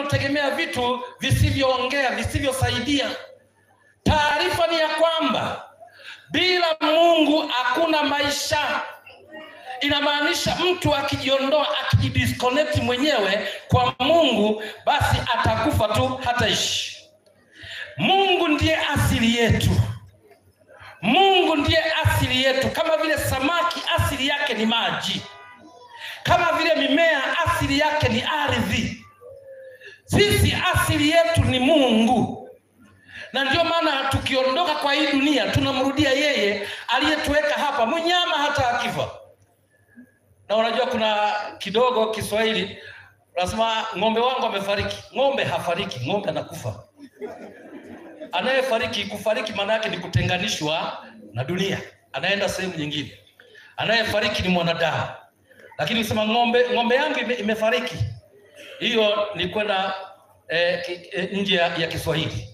Tunategemea vitu visivyoongea, visivyosaidia. Taarifa ni ya kwamba bila Mungu hakuna maisha. Inamaanisha mtu akijiondoa, akijidisconnect mwenyewe kwa Mungu, basi atakufa tu, hataishi. Mungu ndiye asili yetu. Mungu ndiye asili yetu. Kama vile samaki asili yake ni maji, kama vile mimea asili yake ni ardhi, sisi asili yetu ni Mungu. Na ndio maana tukiondoka kwa hii dunia tunamrudia yeye aliyetuweka hapa. Mnyama hata akifa. Na unajua kuna kidogo Kiswahili lazima, ng'ombe wangu amefariki. Ng'ombe hafariki, ng'ombe anakufa. Anayefariki, kufariki maana yake ni kutenganishwa na dunia, anaenda sehemu nyingine. Anayefariki ni mwanadamu. Lakini ukisema ng'ombe yangu imefariki, hiyo ni kwenda nje ya Kiswahili.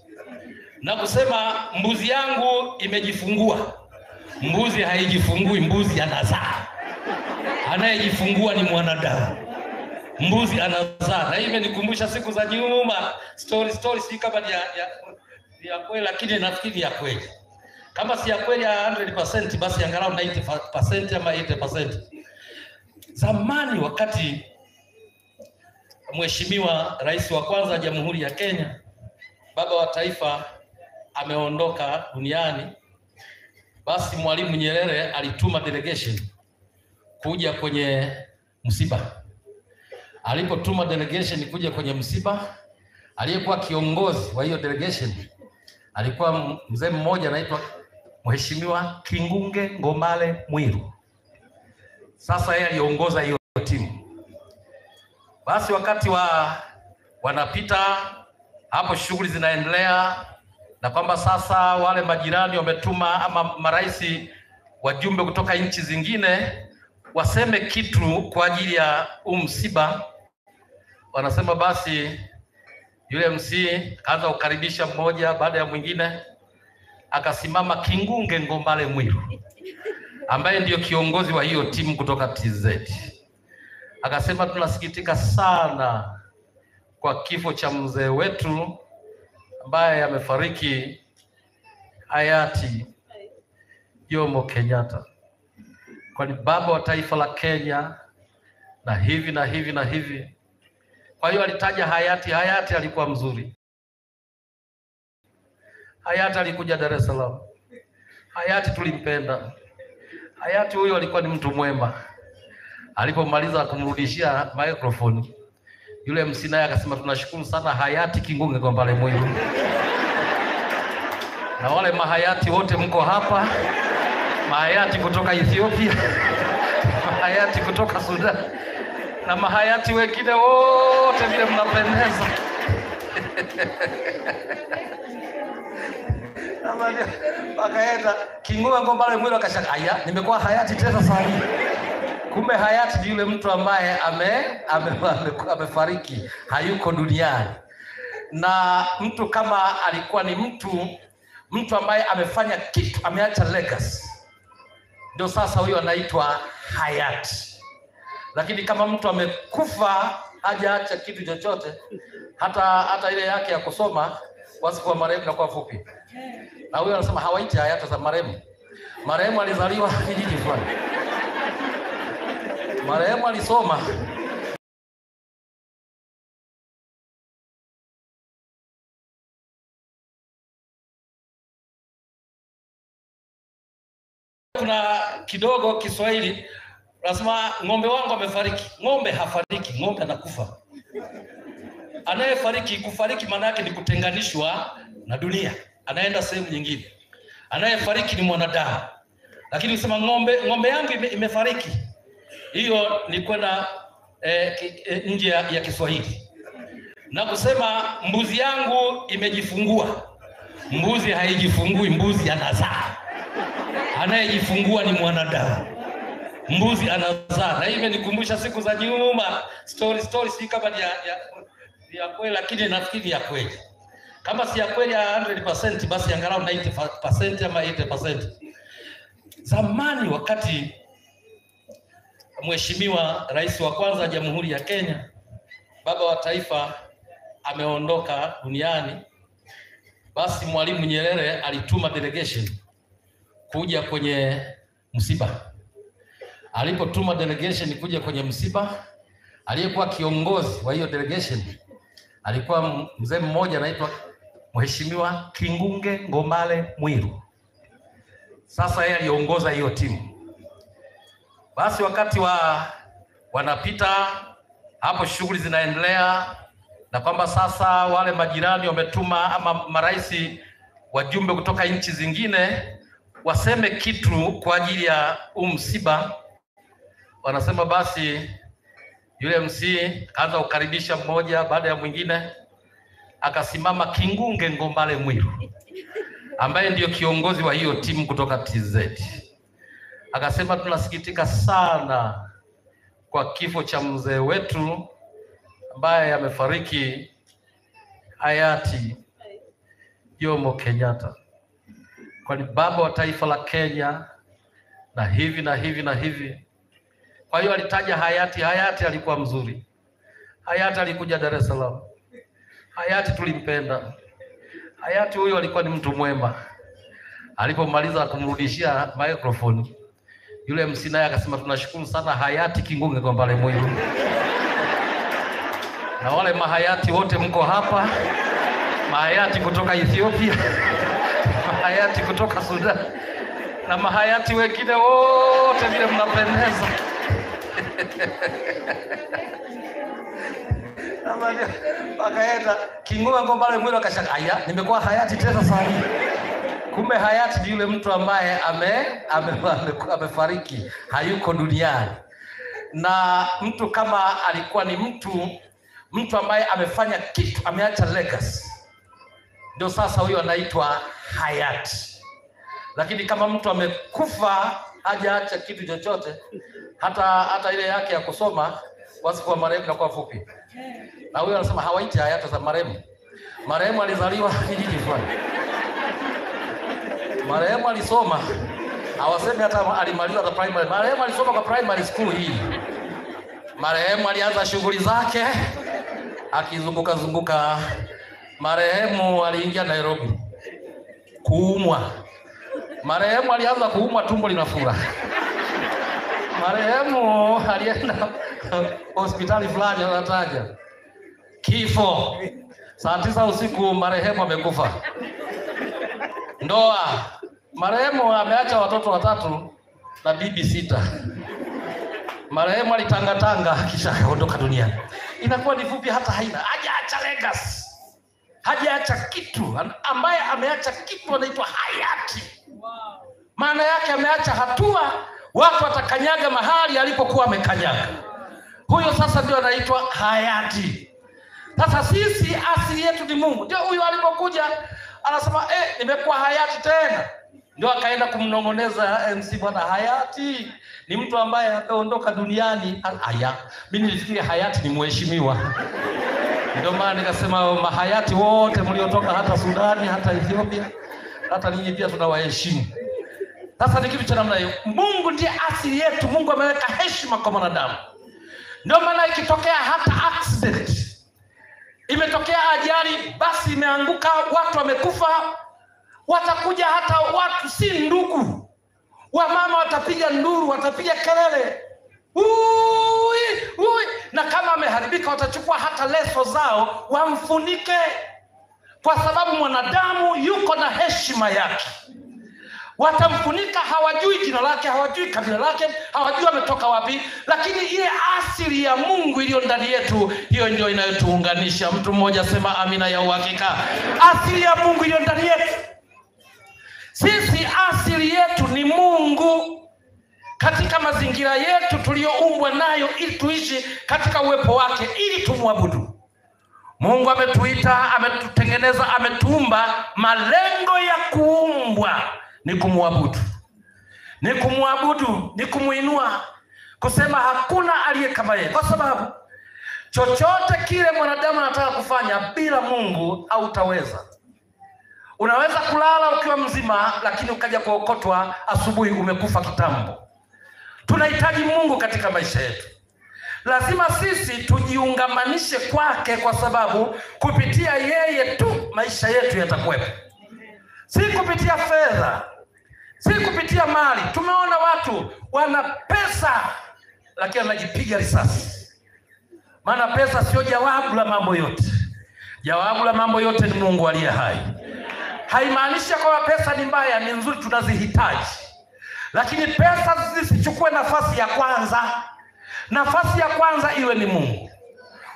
Na kusema mbuzi yangu imejifungua, mbuzi haijifungui, mbuzi anazaa. Anayejifungua ni mwanadamu, mbuzi anazaa. Na hii imenikumbusha siku za nyuma, story si kama ni ya kweli, lakini nafikiri ya kweli. Kama si ya kweli ya 100%, basi angalau 90% ama 80%. Zamani wakati Mheshimiwa Rais wa kwanza wa Jamhuri ya Kenya, baba wa taifa, ameondoka duniani, basi Mwalimu Nyerere alituma delegation kuja kwenye msiba. Alipotuma delegation kuja kwenye msiba, aliyekuwa kiongozi wa hiyo delegation alikuwa mzee mmoja anaitwa Mheshimiwa Kingunge Ngomale Mwiru. Sasa yeye aliongoza hiyo timu. Basi wakati wanapita hapo, shughuli zinaendelea, na kwamba sasa wale majirani wametuma ama maraisi wajumbe kutoka nchi zingine waseme kitu kwa ajili ya msiba. Wanasema basi yule MC akaanza kukaribisha mmoja baada ya mwingine, akasimama Kingunge Ngombale Mwiru ambaye ndiyo kiongozi wa hiyo timu kutoka TZ. Akasema tunasikitika sana kwa kifo cha mzee wetu ambaye amefariki, hayati Jomo Kenyatta, kwani baba wa taifa la Kenya, na hivi na hivi na hivi. Kwa hiyo alitaja hayati. Hayati alikuwa mzuri. Hayati alikuja Dar es Salaam. Hayati tulimpenda. Hayati huyo alikuwa ni mtu mwema. Alipomaliza kumrudishia microphone, yule MC naye akasema tunashukuru sana hayati Kingunge Ngombale Mwiru. Na wale mahayati wote mko hapa, mahayati kutoka Ethiopia, mahayati kutoka Sudan, na mahayati wengine wote, vile mnapendeza. Wakaenda Kingunge Ngombale Mwiru akashaka, aya, nimekuwa hayati tena sasa. Kumbe hayati ni yule mtu ambaye amefariki, hayuko duniani. Na mtu kama alikuwa ni mtu ambaye amefanya kitu, ameacha legacy, ndio sasa huyo anaitwa hayati. Lakini kama mtu amekufa hajaacha kitu chochote, hata ile yake ya kusoma, wasifu wa marehemu na kwa fupi. Na huyo anasema hawaiti hayati za marehemu. Marehemu alizaliwa kijiji fulani. Marehemu alisoma. Kuna kidogo Kiswahili lazima, ng'ombe wangu amefariki. Ng'ombe hafariki, ng'ombe anakufa. Anayefariki, kufariki maana yake ni kutenganishwa na dunia, anaenda sehemu nyingine. Anayefariki ni mwanadamu. Lakini ukisema ng'ombe yangu imefariki, hiyo ni kwenda nje ya Kiswahili. Na kusema mbuzi yangu imejifungua, mbuzi haijifungui, mbuzi anazaa. Anayejifungua ni mwanadamu, mbuzi anazaa. Na hii imenikumbusha siku za nyuma, story si kama ni ya kweli, lakini nafikiri ya kweli. Kama si ya kweli ya 100%, basi angalau 90% ama 80%. Zamani wakati Mheshimiwa Rais wa kwanza wa Jamhuri ya Kenya, baba wa taifa, ameondoka duniani, basi Mwalimu Nyerere alituma delegation kuja kwenye msiba. Alipotuma delegation kuja kwenye msiba, aliyekuwa kiongozi wa hiyo delegation alikuwa mzee mmoja anaitwa Mheshimiwa Kingunge Ngombale Mwiru. Sasa yeye aliongoza hiyo timu. Basi wakati wanapita hapo, shughuli zinaendelea, na kwamba sasa wale majirani wametuma ama maraisi wajumbe kutoka nchi zingine waseme kitu kwa ajili ya msiba. Wanasema basi yule MC akaanza kukaribisha mmoja baada ya mwingine, akasimama Kingunge Ngombale Mwiru ambaye ndiyo kiongozi wa hiyo timu kutoka TZ. Akasema tunasikitika sana kwa kifo cha mzee wetu ambaye amefariki, hayati Jomo Kenyatta, kwani baba wa taifa la Kenya na hivi na hivi na hivi. Kwa hiyo alitaja hayati. Hayati alikuwa mzuri, hayati alikuja Dar es Salaam, hayati tulimpenda, hayati huyo alikuwa ni mtu mwema. Alipomaliza kumrudishia microphone yule MC naye akasema tunashukuru sana hayati Kingunge Ngombale Mwiru na wale mahayati wote mko hapa, mahayati kutoka Ethiopia, mahayati kutoka Sudan na mahayati wengine wote, vile mnapendeza. Wakaenda Kingunge Ngombale Mwiru akashaka, aya, nimekuwa hayati tena sasa. Kumbe hayati ni yule mtu ambaye amefariki, hayuko duniani. Na mtu kama alikuwa ni mtu ambaye amefanya kitu, ameacha legacy, ndio sasa huyo anaitwa hayati. Lakini kama mtu amekufa hajaacha kitu chochote, hata ile yake ya kusoma, wasifu wa marehemu inakuwa fupi. Na huyo anasema hawaiti hayati za marehemu. Marehemu alizaliwa kijiji fulani, marehemu alisoma, hawasemi hata alimaliza the primary. Marehemu alisoma kwa primary school hii. Marehemu alianza shughuli zake akizunguka zunguka. Marehemu aliingia Nairobi kuumwa. Marehemu alianza kuumwa tumbo linafura. Marehemu alienda hospitali fulani, anataja kifo saa 9 usiku, marehemu amekufa. Ndoa, marehemu ameacha watoto 3 na bibi 6. Marehemu alitangatanga kisha akaondoka duniani. Inakuwa ni fupi, hata haina, hajaacha legacy, hajaacha kitu. Ambaye ameacha kitu anaitwa hayati. Maana yake ameacha hatua, watu watakanyaga mahali alipokuwa amekanyaga. Huyo sasa ndio anaitwa hayati. Sasa sisi asili yetu ni Mungu. Ndio huyo alipokuja anasema nimekuwa hayati tena. Ndio akaenda kumnongoneza MC, bwana hayati ni mtu ambaye ameondoka duniani. Aya, mimi nilifikiria hayati ni mheshimiwa. Ndio maana nikasema mahayati wote mliotoka hata Sudani, hata Ethiopia, hata ninyi pia tunawaheshimu. Sasa ni kitu cha namna hiyo. Mungu ndiye asili yetu. Mungu ameweka heshima kwa mwanadamu. Ndio maana ikitokea hata accident, imetokea ajali, basi imeanguka, watu wamekufa, watakuja hata watu si ndugu, wamama watapiga nduru, watapiga kelele, ui ui, na kama ameharibika watachukua hata leso zao wamfunike, kwa sababu mwanadamu yuko na heshima yake. Watamfunika, hawajui jina lake, hawajui kabila lake, hawajui ametoka wapi, lakini ile asili ya Mungu iliyo ndani yetu, hiyo ndio inayotuunganisha. Mtu mmoja sema amina ya uhakika. Asili ya Mungu iliyo ndani yetu. Sisi asili yetu ni Mungu. Katika mazingira yetu tuliyoumbwa nayo ili tuishi katika uwepo wake, ili tumwabudu. Mungu ametuita, ametutengeneza, ametuumba. Malengo ya kuumbwa ni kumwabudu. Ni kumwabudu, ni kumuinua, kusema hakuna aliye kama yeye. Kwa sababu chochote kile mwanadamu anataka kufanya bila Mungu hautaweza. Unaweza kulala ukiwa mzima, lakini ukaja kuokotwa asubuhi umekufa kitambo. Tunahitaji Mungu katika maisha yetu. Lazima sisi tujiungamanishe kwake, kwa sababu kupitia yeye tu maisha yetu yatakuwepo, si kupitia fedha, si kupitia mali. Tumeona watu wana pesa lakini wanajipiga risasi, maana pesa sio jawabu la mambo yote. Jawabu la mambo yote ni Mungu aliye hai. Haimaanishi kwamba pesa ni mbaya, ni nzuri, tunazihitaji, lakini pesa zisichukue nafasi ya kwanza. Nafasi ya kwanza iwe ni Mungu.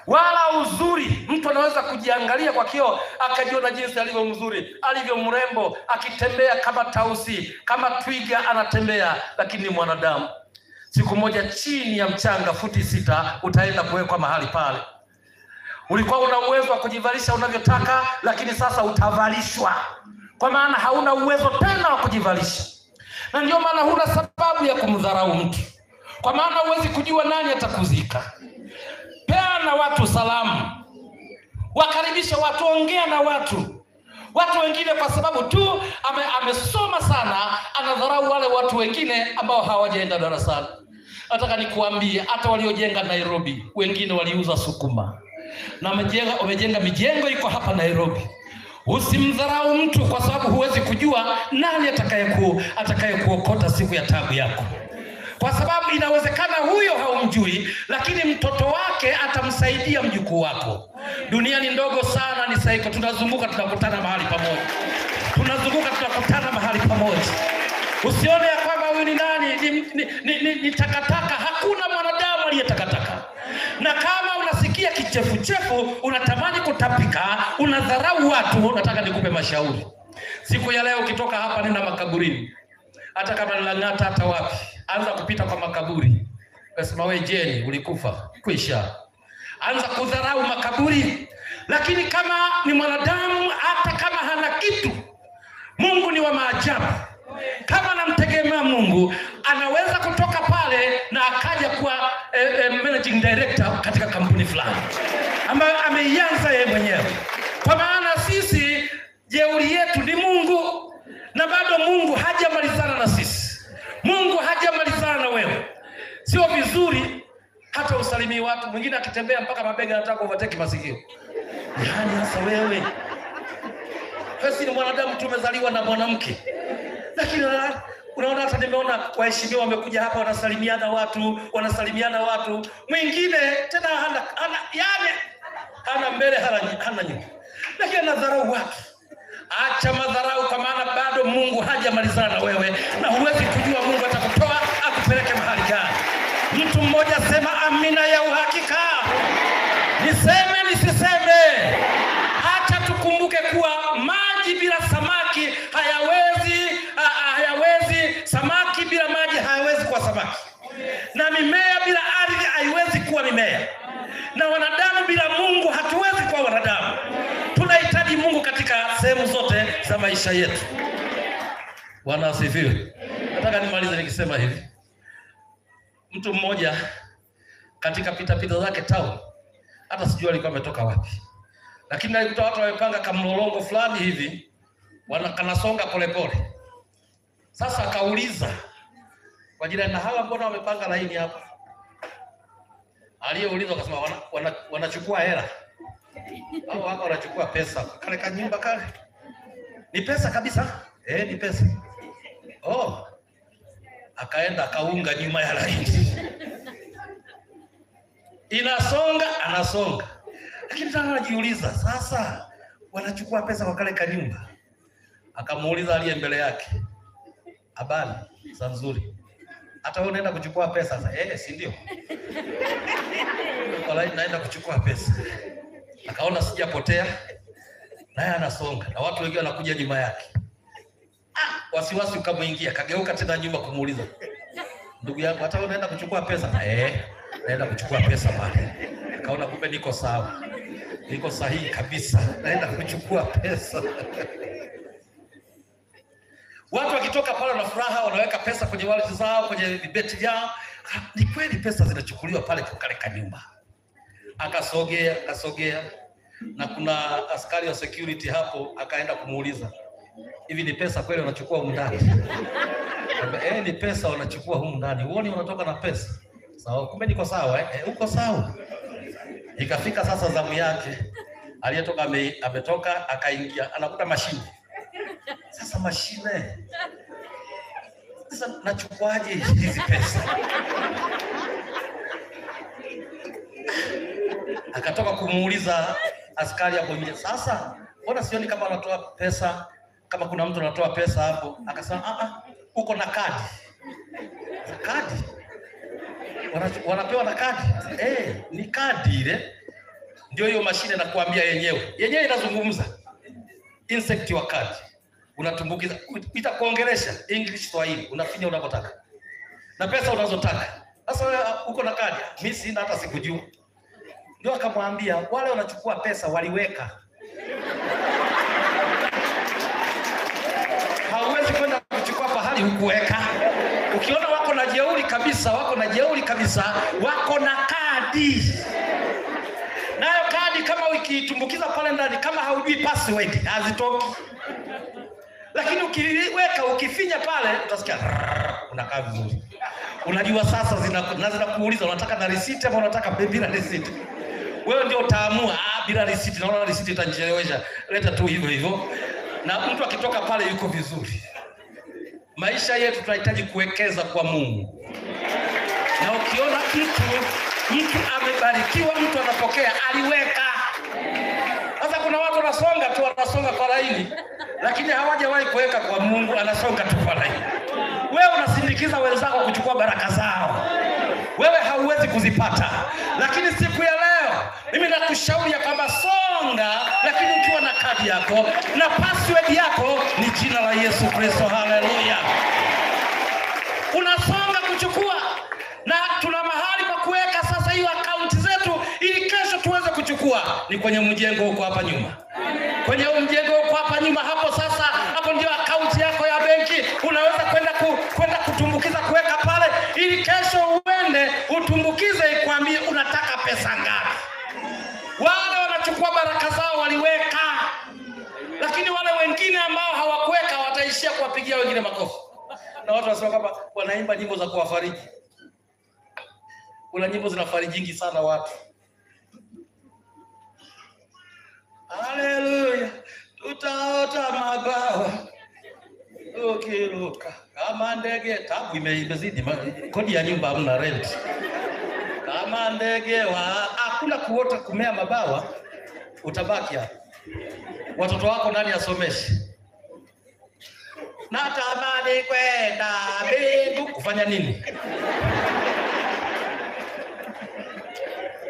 Wala uzuri, mtu anaweza kujiangalia kwa kioo akajiona jinsi alivyo mzuri, alivyo mrembo, akitembea kama tausi, kama twiga anatembea, lakini ni mwanadamu. Siku moja chini ya mchanga futi 6 utaenda kuwekwa mahali pale. Ulikuwa una uwezo wa kujivalisha unavyotaka, lakini sasa utavalishwa, kwa maana hauna uwezo tena wa kujivalisha. Na ndio maana huna sababu ya kumdharau mtu, kwa maana huwezi kujua nani atakuzika. Peana watu salamu, wakaribisha watu, ongea na watu. Watu wengine kwa sababu tu amesoma sana anadharau wale watu wengine ambao hawajaenda darasani. Nataka nikuambie, hata waliojenga Nairobi wengine waliuza sukuma, na wamejenga mijengo iko hapa Nairobi. Usimdharau mtu kwa sababu huwezi kujua nani atakayekuokota siku ya taabu yako. Kwa sababu inawezekana huyo haumjui, lakini mtoto wake atamsaidia mjukuu wako. Dunia ni ndogo sana, ni saiko. Tunazunguka tunakutana mahali pamoja. Tunazunguka tunakutana mahali pamoja. Usione ya kwamba huyu ni nani, ni takataka. Hakuna mwanadamu aliye takataka. Na kama unasikia kichefuchefu, unatamani kutapika, unadharau watu, nataka nikupe mashauri. Siku ya leo ukitoka hapa nenda makaburini. Hata kama ni Lang'ata, hata wapi, anza kupita kwa makaburi. Nasema wewe Jeni ulikufa, kwisha. Anza kudharau makaburi. Lakini kama ni mwanadamu, hata kama hana kitu, Mungu ni wa maajabu. Kama anamtegemea Mungu, anaweza kutoka pale na akaja kuwa managing director katika kampuni fulani ambayo ameianza yeye mwenyewe. Kwa maana sisi jeuri yetu ni Mungu, na bado Mungu hajamalizana na sisi. Mungu hajamalizana na wewe. Sio vizuri hata usalimii watu. Mwingine akitembea mpaka mabega anataka overtake masikio. Yaani hasa wewe. Wewe ni mwanadamu, tumezaliwa na mwanamke. Lakini unaona, hata nimeona waheshimiwa wamekuja hapa wanasalimiana watu, wanasalimiana watu. Mwingine tena hana yani hana mbele hana nyuma. Lakini anadharau watu. Acha madharau, kwa maana bado Mungu hajamalizana na wewe, na huwezi kujua Mungu atakutoa akupeleke mahali gani. Mtu mmoja sema amina ya uhakika. Niseme nisiseme? Acha tukumbuke kuwa maji bila samaki hayawezi, samaki bila maji hayawezi kuwa samaki, na mimea bila ardhi haiwezi kuwa mimea, na wanadamu bila Mungu hatuwezi kuwa wanadamu. Tunahitaji Mungu katika sehemu zote za maisha yetu. Bwana asifiwe. Nataka nimalize nikisema hivi. Mtu mmoja katika pita zake town, hata sijui alikuwa ametoka wapi, lakini alikuta watu wamepanga kamlolongo fulani hivi, wanakanasonga polepole. Sasa akauliza kwa jirani, na hawa mbona wamepanga laini hapa? Aliyeuliza akasema wanachukua hela. Hao wako wanachukua pesa. Kale kanyumba kale. Ni pesa kabisa? Ni pesa. Oh. Akaenda akaunga nyuma ya laini. Inasonga, anasonga. Lakini tena anajiuliza, sasa wanachukua pesa kwa kale kanyumba. Akamuuliza aliye mbele yake, habari za nzuri, hata wewe unaenda kuchukua pesa sasa? Si ndio? Kwa laini naenda kuchukua pesa. Akaona sijapotea, naye anasonga na watu wengi wanakuja nyuma yake. Wasiwasi ukamuingia, kageuka tena nyuma kumuuliza, ndugu yangu, hata wewe unaenda kuchukua pesa? Naenda kuchukua pesa pale. Akaona kumbe niko sawa, niko sahihi kabisa, naenda kuchukua pesa. Watu wakitoka pale na furaha, wanaweka pesa kwenye wallet zao, kwenye vibeti vyao. Ni kweli pesa zinachukuliwa pale kwa kale kanyumba. Akasogea, akasogea, na kuna askari wa security hapo, akaenda kumuuliza, hivi ni pesa kweli wanachukua humu ndani? Ni pesa wanachukua humu ndani. Uone wanatoka na pesa. Sawa, kumbe niko sawa eh? Uko sawa. Ikafika sasa zamu yake, aliyetoka ametoka akaingia, anakuta mashine. Sasa mashine, sasa nachukuaje hizi pesa? Akatoka kumuuliza askari hapo nje, sasa mbona sioni kama anatoa pesa, kama kuna mtu anatoa pesa hapo? Akasema a uko na kadi. Kadi? Wanapewa na kadi? Ni kadi ile. Ndio hiyo mashine nakuambia yenyewe. Yenyewe inazungumza. Insect wa kadi. Unatumbukiza, itakuongelesha English, Swahili, unafinya unapotaka. Na pesa unazotaka. Sasa wewe uko na kadi, mimi sina hata sikujua. Ndio akamwambia wale wanachukua pesa waliweka. Hauwezi kwenda kuchukua pahali hukuweka. Ukiona wako na jeuri kabisa, wako na jeuri kabisa, wako na kadi. Nayo kadi kama ukiitumbukiza pale ndani, kama haujui password, hazitoki. Lakini ukiweka, ukifinya pale, utasikia unakaa vizuri. Unajua sasa zinakuuliza unataka na receipt ama unataka bila receipt. Wewe ndio utaamua, bila receipt, naona receipt itanichelewesha. Leta tu hivyo hivyo. Na mtu akitoka pale yuko vizuri. Maisha yetu tunahitaji kuwekeza kwa Mungu. Na ukiona mtu amebarikiwa, mtu anapokea, aliweka. Sasa kuna watu wanasonga tu, wanasonga kwa laini, lakini hawajawahi kuweka kwa Mungu, anasonga tu kwa laini. Wewe unasindikiza wenzako kuchukua baraka zao. Wewe hauwezi kuzipata. Lakini siku ya leo mimi nakushauri ya kwamba songa, lakini ukiwa na kadi yako na password yako ni jina la Yesu Kristo. Haleluya. Unasonga kuchukua, na tuna mahali pa kuweka sasa hiyo akaunti zetu ili kesho tuweze kuchukua. Ni kwenye mjengo huko hapa nyuma. Kwenye mjengo huko hapa nyuma hapo sasa, hapo ndio akaunti yako ya benki. Unaweza kwenda kutumbukiza kuweka pale ili kesho uende utumbukize ikwambie unataka pesa ngapi. Wale wanachukua baraka zao waliweka. Lakini wale wengine ambao hawakuweka wataishia kuwapigia wengine makofi. Na watu wanasema kama wanaimba nyimbo za kuwafariji. Kuna nyimbo zinafarijingi sana watu. Haleluya, tutaota mabawa ukiruka kama ndege. Tabu imezidi, kodi ya nyumba hamna, rent. Kama ndege hakuna kuota kumea mabawa, utabaki hapo. Watoto wako nani asomeshe? Natamani kwenda mbingu kufanya nini?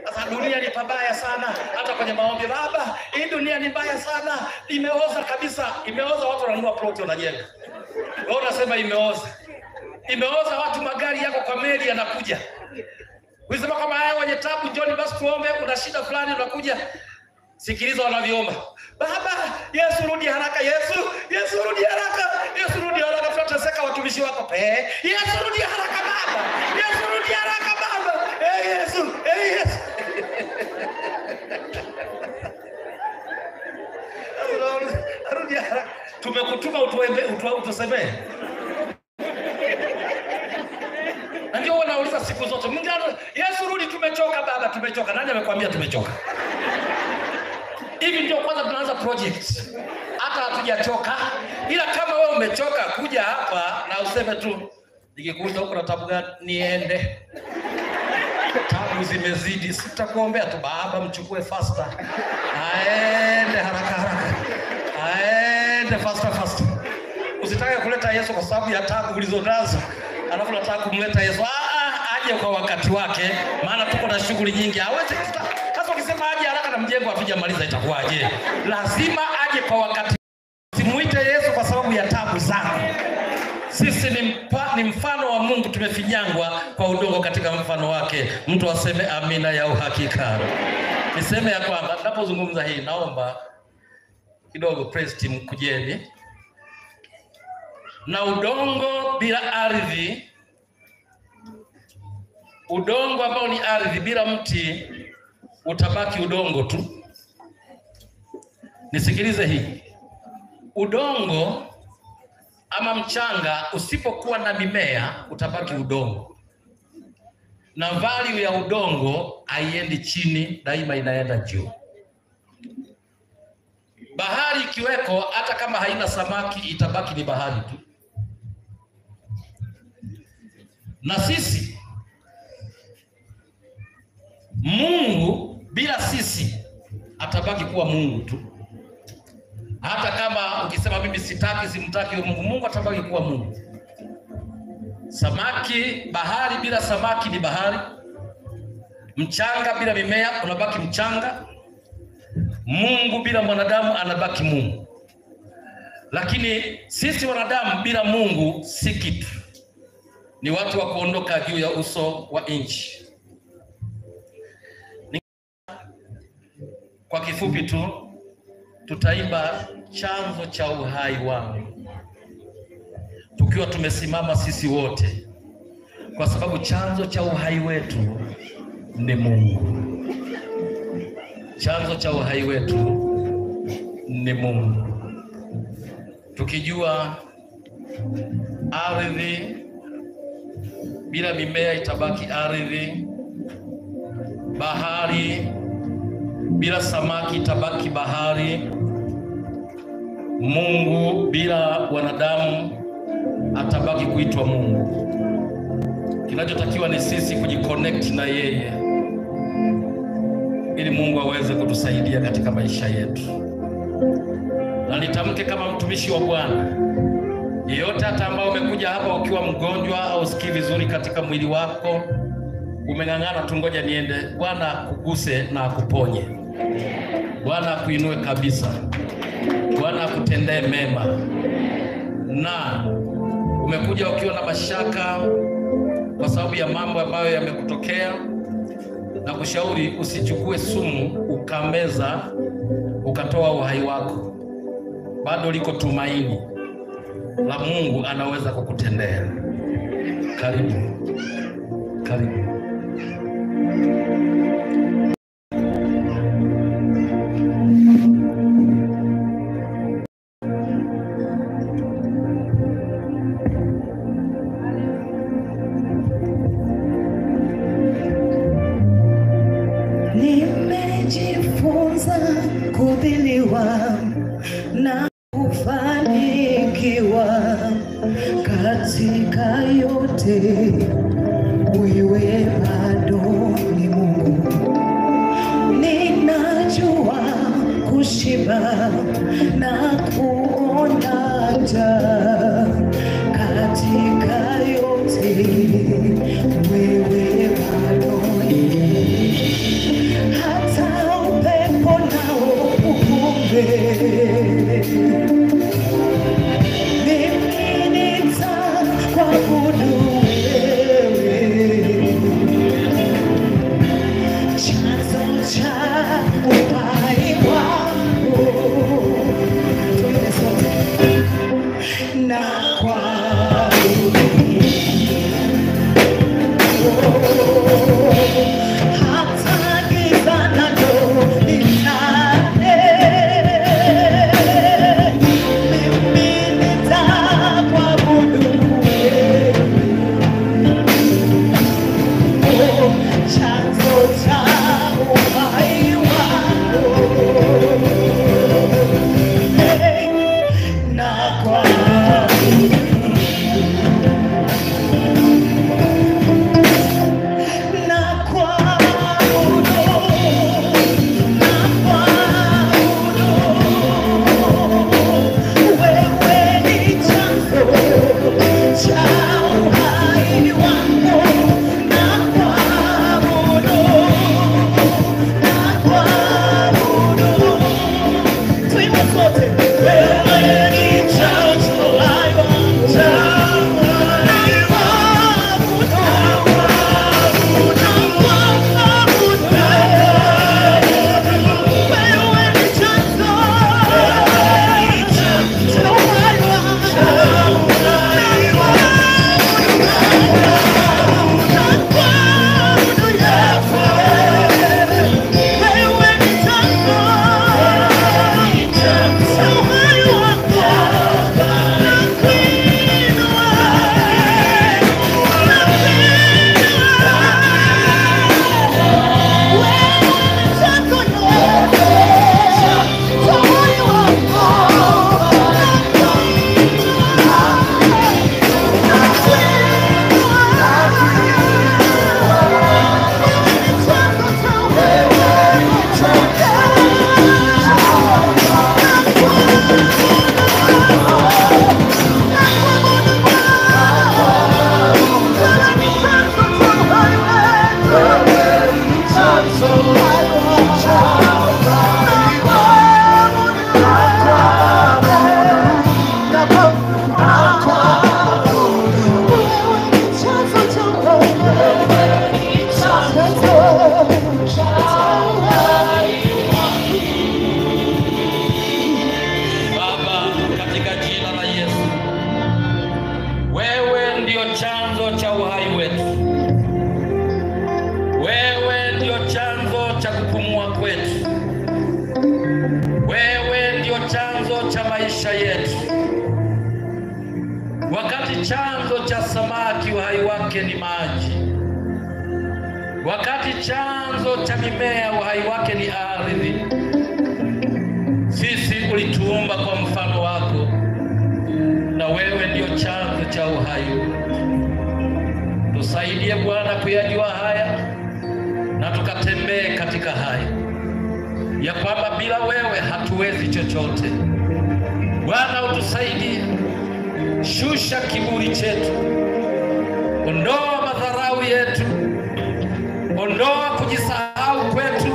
Sasa dunia ni pabaya sana, hata kwenye maombi, baba, hii dunia ni mbaya sana, imeoza kabisa. Imeoza, watu wananunua plot wanajenga. Wewe unasema imeoza. Imeoza, watu magari yako kwa meli yanakuja. Unasema kama haya wenye tabu njoni basi tuombe, una shida fulani unakuja. Sikiliza wanavyoomba. Baba, Yesu rudi haraka, Yesu, Yesu rudi haraka, Yesu rudi haraka, tunateseka watumishi wako. Yesu rudi haraka baba. Yesu rudi haraka baba. Yesu, Yesu. Rudi haraka. Tumekutuma utuombe, utusemee. Na ndio wanauliza siku zote. Mwingine, Yesu rudi, tumechoka baba, tumechoka. Nani amekwambia tumechoka? Hivi ndio kwanza tunaanza project. Hata hatujachoka. Ila kama wewe umechoka kuja hapa na useme tu, nikikuuliza huko na tabu gani, niende. Tabu zimezidi, sitakuombea tu baba, mchukue faster. Aende haraka haraka. Aende faster faster. Usitake kuleta Yesu kwa sababu ya tabu ulizonazo. Alafu unataka kumleta Yesu. Aje kwa wakati wake, maana tuko na shughuli nyingi. Hawezi. Sasa ukisema aje haraka na mjengo hatujamaliza itakuwaje? Lazima aje kwa wakati. Simuite Yesu kwa sababu ya tabu zako. Sisi ni mfano wa Mungu, tumefinyangwa kwa udongo katika mfano wake. Mtu aseme amina ya uhakika. Niseme ya kwamba ninapozungumza hii, naomba kidogo praise team kujeni. Na udongo bila ardhi, udongo ambao ni ardhi bila mti utabaki udongo tu. Nisikilize hii. Udongo ama mchanga usipokuwa na mimea utabaki udongo. Na value ya udongo haiendi chini, daima inaenda juu. Bahari ikiweko, hata kama haina samaki, itabaki ni bahari tu. Na sisi, Mungu bila sisi atabaki kuwa Mungu tu. Hata kama ukisema mimi sitaki, simtaki Mungu, Mungu atabaki kuwa Mungu. Samaki, bahari bila samaki ni bahari. Mchanga bila mimea unabaki mchanga. Mungu bila mwanadamu anabaki Mungu. Lakini sisi wanadamu bila Mungu si kitu. Ni watu wa kuondoka juu ya uso wa nchi. Kwa kifupi tu, tutaimba chanzo cha uhai wangu, tukiwa tumesimama sisi wote, kwa sababu chanzo cha uhai wetu ni Mungu. Chanzo cha uhai wetu ni Mungu. Tukijua ardhi bila mimea itabaki ardhi, bahari bila samaki itabaki bahari, Mungu bila wanadamu atabaki kuitwa Mungu. Kinachotakiwa ni sisi kujiconnect na yeye ili Mungu aweze kutusaidia katika maisha yetu. Na nitamke kama mtumishi wa Bwana, yeyote hata ambao umekuja hapa ukiwa mgonjwa au usikii vizuri katika mwili wako, umeng'ang'ana tu ngoja niende, Bwana akuguse na akuponye. Bwana akuinue kabisa. Bwana akutendee mema. Na umekuja ukiwa na mashaka kwa sababu ya mambo ambayo yamekutokea, na kushauri usichukue sumu ukameza ukatoa uhai wako. Bado liko tumaini la Mungu anaweza kukutendea. Karibu. Karibu. Nimejifunza kudhiliwa na kufanikiwa katika yote, wewe bado ni Mungu. Ninajua kushiba na kuona njaa, katika yote wewe bado ni Mungu. Hata upepo nao uvume, mimi nitakuabudu wewe, chanzo cha uhai wangu. Tuimbe sote. Na yetu, wakati chanzo cha samaki uhai wake ni maji, wakati chanzo cha mimea uhai wake ni ardhi, sisi ulituumba kwa mfano wako, na wewe ndio chanzo cha uhai. Tusaidie Bwana kuyajua haya na tukatembee katika haya, ya kwamba bila wewe hatuwezi chochote. Bwana utusaidie, shusha kiburi chetu, ondoa madharau yetu, ondoa kujisahau kwetu,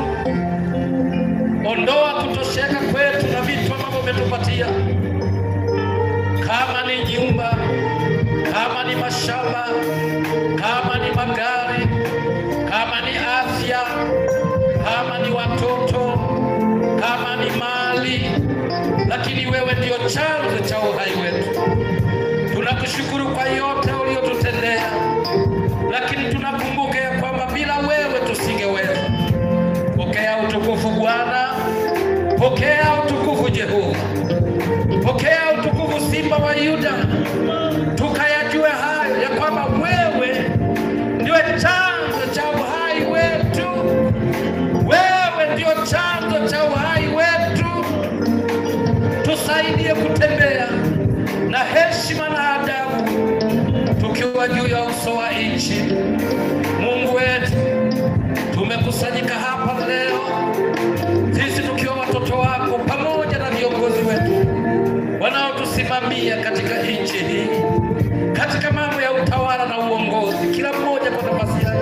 ondoa kutosheka kwetu na vitu ambavyo umetupatia, kama ni nyumba, kama ni mashamba, kama ni magari, kama ni afya, kama ni watoto, kama ni mali, lakini wewe ndio chanzo cha uhai wetu. Tunakushukuru kwa yote uliyotutendea, lakini tunakumbuka ya kwamba bila wewe tusingeweza. Pokea utukufu Bwana, pokea utukufu Jehova, pokea utukufu Simba wa Yuda. Tukayajue hayo ya kwamba wewe ndiwe chanzo cha uhai wetu, wewe ndio chanzo cha uhai wetu. Tusaidie kutembea na heshima na adabu tukiwa juu ya uso wa nchi. Mungu wetu, tumekusanyika hapa leo sisi tukiwa watoto wako pamoja na viongozi wetu wanaotusimamia katika nchi hii, katika mambo ya utawala na uongozi, kila mmoja kwa nafasi yake.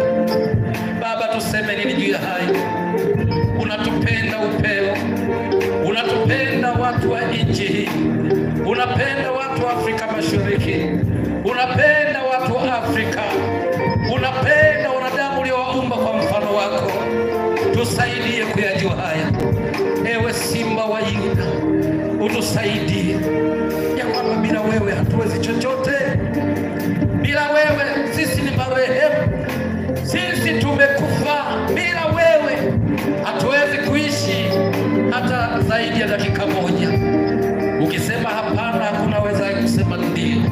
Baba, tuseme nini juu ya hayo? Unatupenda upeo, unatupenda watu wa nchi hii, unapenda watu wa Afrika Mashariki, unapenda watu wa Afrika, unapenda wanadamu uliowaumba kwa mfano wako. Tusaidie kuyajua haya. Ewe Simba wa Yuda, utusaidie ya kwamba bila wewe hatuwezi chochote. Bila wewe sisi ni marehemu, sisi tumekufa. Bila wewe hatuwezi kuishi hata zaidi ya dakika moja. Ukisema hapana, hakuna wezaye kusema ndio,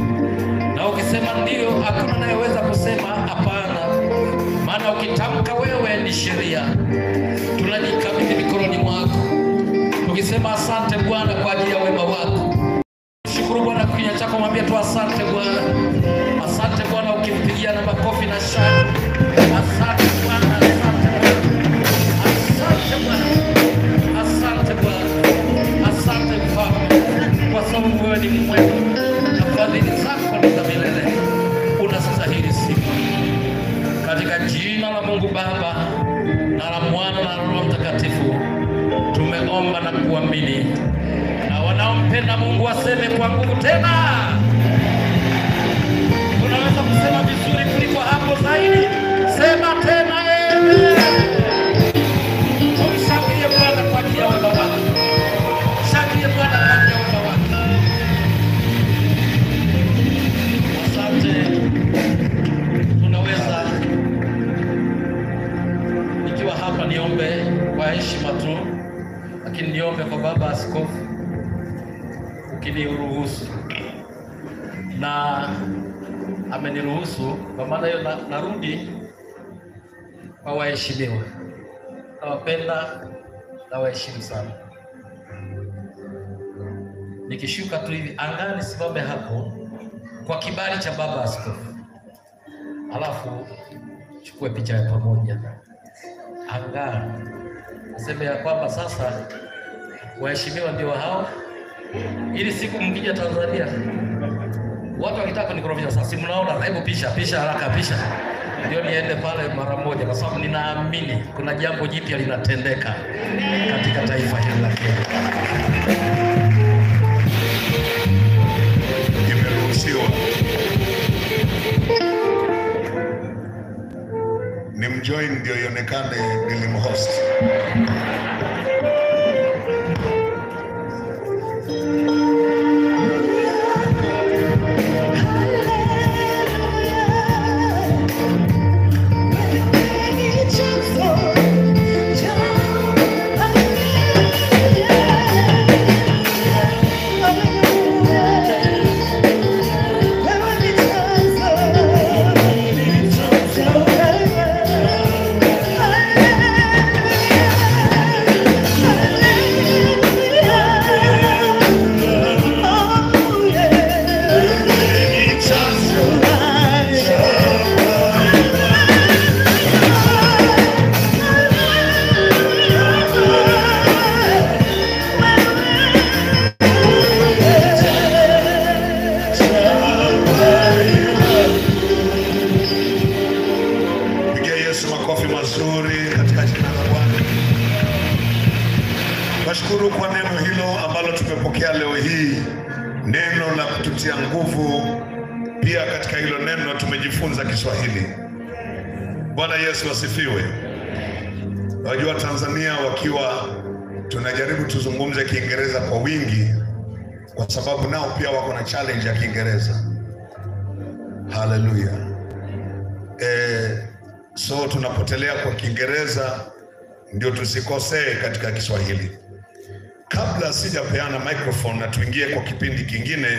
na ukisema ndio, hakuna anayeweza kusema hapana, maana ukitamka wewe ni sheria. Tunajikabidhi mikononi mwako, tukisema asante Bwana kwa ajili ya wema wako. Shukuru Bwana kwa kinywa chako, mwambie tu asante Bwana, asante Bwana, ukimpigia na makofi na shangwe. Asante Bwana, asante Bwana, asante Bwana, asante Bwana, asante Mfalme, kwa sababu wewe ni mwema na fadhili zako ni za milele. Unastahili sifa. Katika jina la Mungu Baba na la Mwana na Roho Mtakatifu tumeomba na kuamini, na wanaompenda Mungu waseme kwa nguvu tena. Unaweza kusema vizuri kuliko hapo zaidi. Sema tena amen. Tumshangilie Bwana kwa ajili ya wema wake. Shangilie Bwana kwa ajili ya wema wake. Asante. Tunaweza, nikiwa hapa niombe kwa heshima tu, lakini niombe kwa Baba Askofu ukiniruhusu, na ameniruhusu. Kwa maana hiyo narudi kwa waheshimiwa. Nawapenda na waheshimu sana. Nikishuka tu hivi angani, simame hapo kwa kibali cha Baba Askofu, alafu chukue picha ya pamoja angani, naseme ya kwamba sasa waheshimiwa ndio hao, ili siku mkija Tanzania watu wakitaka kunikorofisha sasa, si mnaona, hebu pisha pisha haraka pisha, ndio niende pale mara moja, kwa sababu ninaamini kuna jambo jipya linatendeka katika taifa hili la Kenya. Imeruhusiwa. Ni mjoin ndio ionekane nilimhost. Hallelujah. tumepokea leo hii neno la kututia nguvu. Pia katika hilo neno tumejifunza Kiswahili. Bwana Yesu asifiwe. Wajua Tanzania wakiwa tunajaribu tuzungumze Kiingereza kwa wingi, kwa sababu nao pia wako na challenge ya Kiingereza. Haleluya. So tunapotelea kwa Kiingereza ndio tusikosee katika Kiswahili. Kabla sijapeana microphone na tuingie kwa kipindi kingine,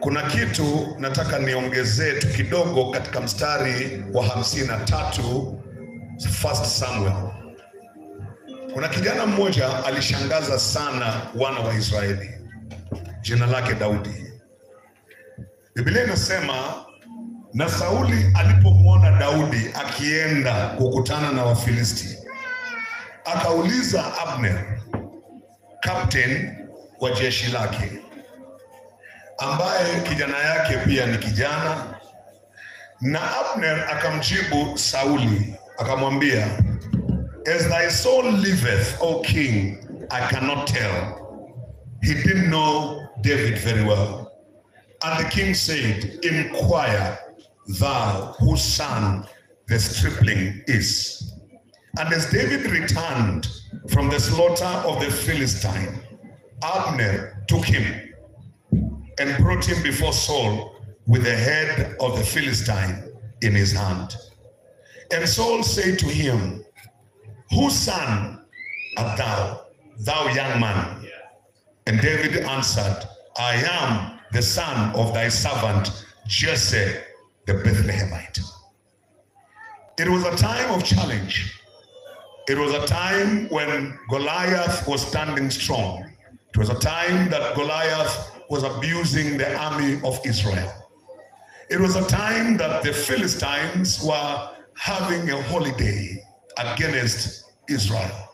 kuna kitu nataka niongezee tu kidogo katika mstari wa 53 First Samuel. Kuna kijana mmoja alishangaza sana wana wa Israeli, jina lake Daudi. Biblia inasema, na Sauli alipomwona Daudi akienda kukutana na Wafilisti, akauliza Abner, captain wa jeshi lake, ambaye kijana yake pia ni kijana. Na Abner akamjibu Sauli akamwambia, as thy soul liveth, O king, I cannot tell. He didn't know David very well. And the king said, inquire thou whose son the stripling is. And as David returned from the slaughter of the Philistine, Abner took him and brought him before Saul with the head of the Philistine in his hand. And Saul said to him, whose son art thou, thou young man? And David answered, I am the son of thy servant Jesse the Bethlehemite. It was a time of challenge. It was a time when Goliath was standing strong. It was a time that Goliath was abusing the army of Israel. It was a time that the Philistines were having a holiday against Israel.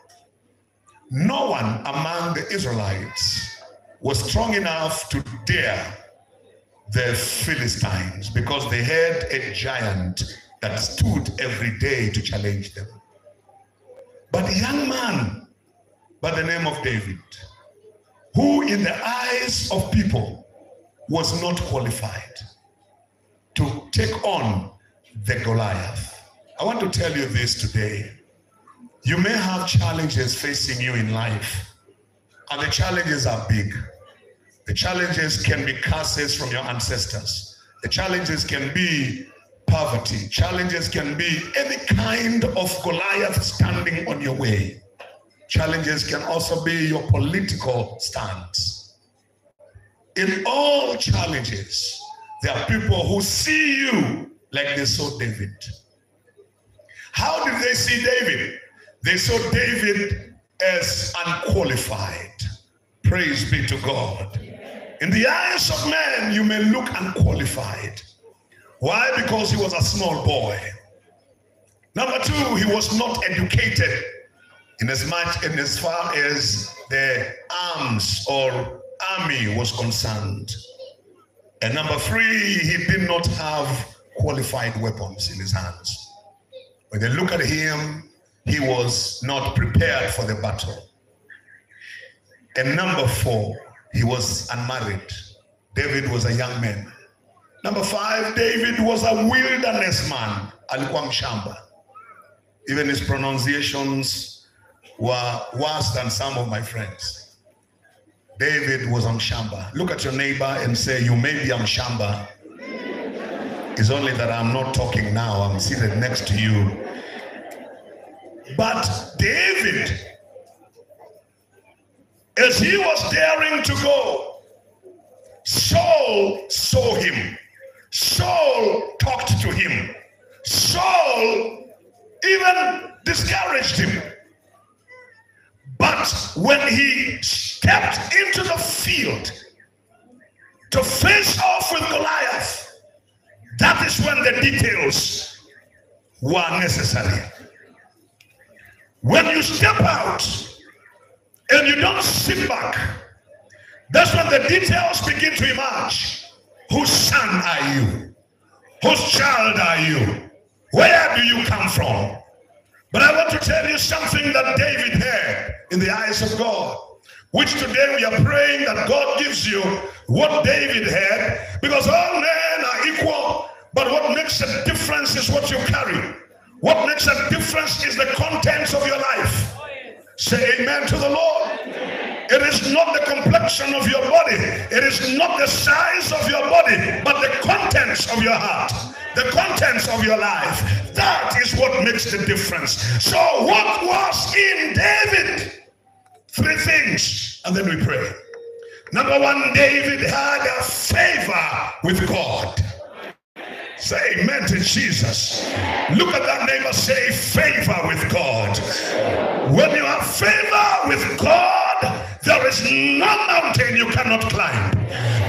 No one among the Israelites was strong enough to dare the Philistines because they had a giant that stood every day to challenge them. But a young man by the name of David, who in the eyes of people was not qualified to take on the Goliath. I want to tell you this today. You may have challenges facing you in life, and the challenges are big. The challenges can be curses from your ancestors. The challenges can be poverty. Challenges can be any kind of Goliath standing on your way. Challenges can also be your political stance. In all challenges, there are people who see you like they saw David. How did they see David? They saw David as unqualified. Praise be to God. In the eyes of man, you may look unqualified. Why? Because he was a small boy. Number two, he was not educated in as much and as far as the arms or army was concerned. And number three, he did not have qualified weapons in his hands. When they look at him, he was not prepared for the battle. And number four, he was unmarried. David was a young man. Number five, David was a wilderness man. Alikuwa mshamba. Even his pronunciations were worse than some of my friends. David was a mshamba. Look at your neighbor and say, you may be a mshamba. It's only that I'm not talking now. I'm seated next to you. But David, as he was daring to go, Saul saw him. Saul talked to him. Saul even discouraged him. But when he stepped into the field to face off with Goliath, that is when the details were necessary. When you step out and you don't sit back, that's when the details begin to emerge. Whose son are you? Whose child are you? Where do you come from? But I want to tell you something that David had in the eyes of God. Which today we are praying that God gives you what David had, because all men are equal, but what makes a difference is what you carry. What makes a difference is the contents of your life. Say amen to the Lord. It is not the complexion of your body. It is not the size of your body, but the contents of your heart, the contents of your life. That is what makes the difference. So what was in David? Three things, and then we pray. Number one, David had a favor with God. Say amen to Jesus. Look at that neighbor, say favor with God. When you have favor with God, there is no mountain you cannot climb.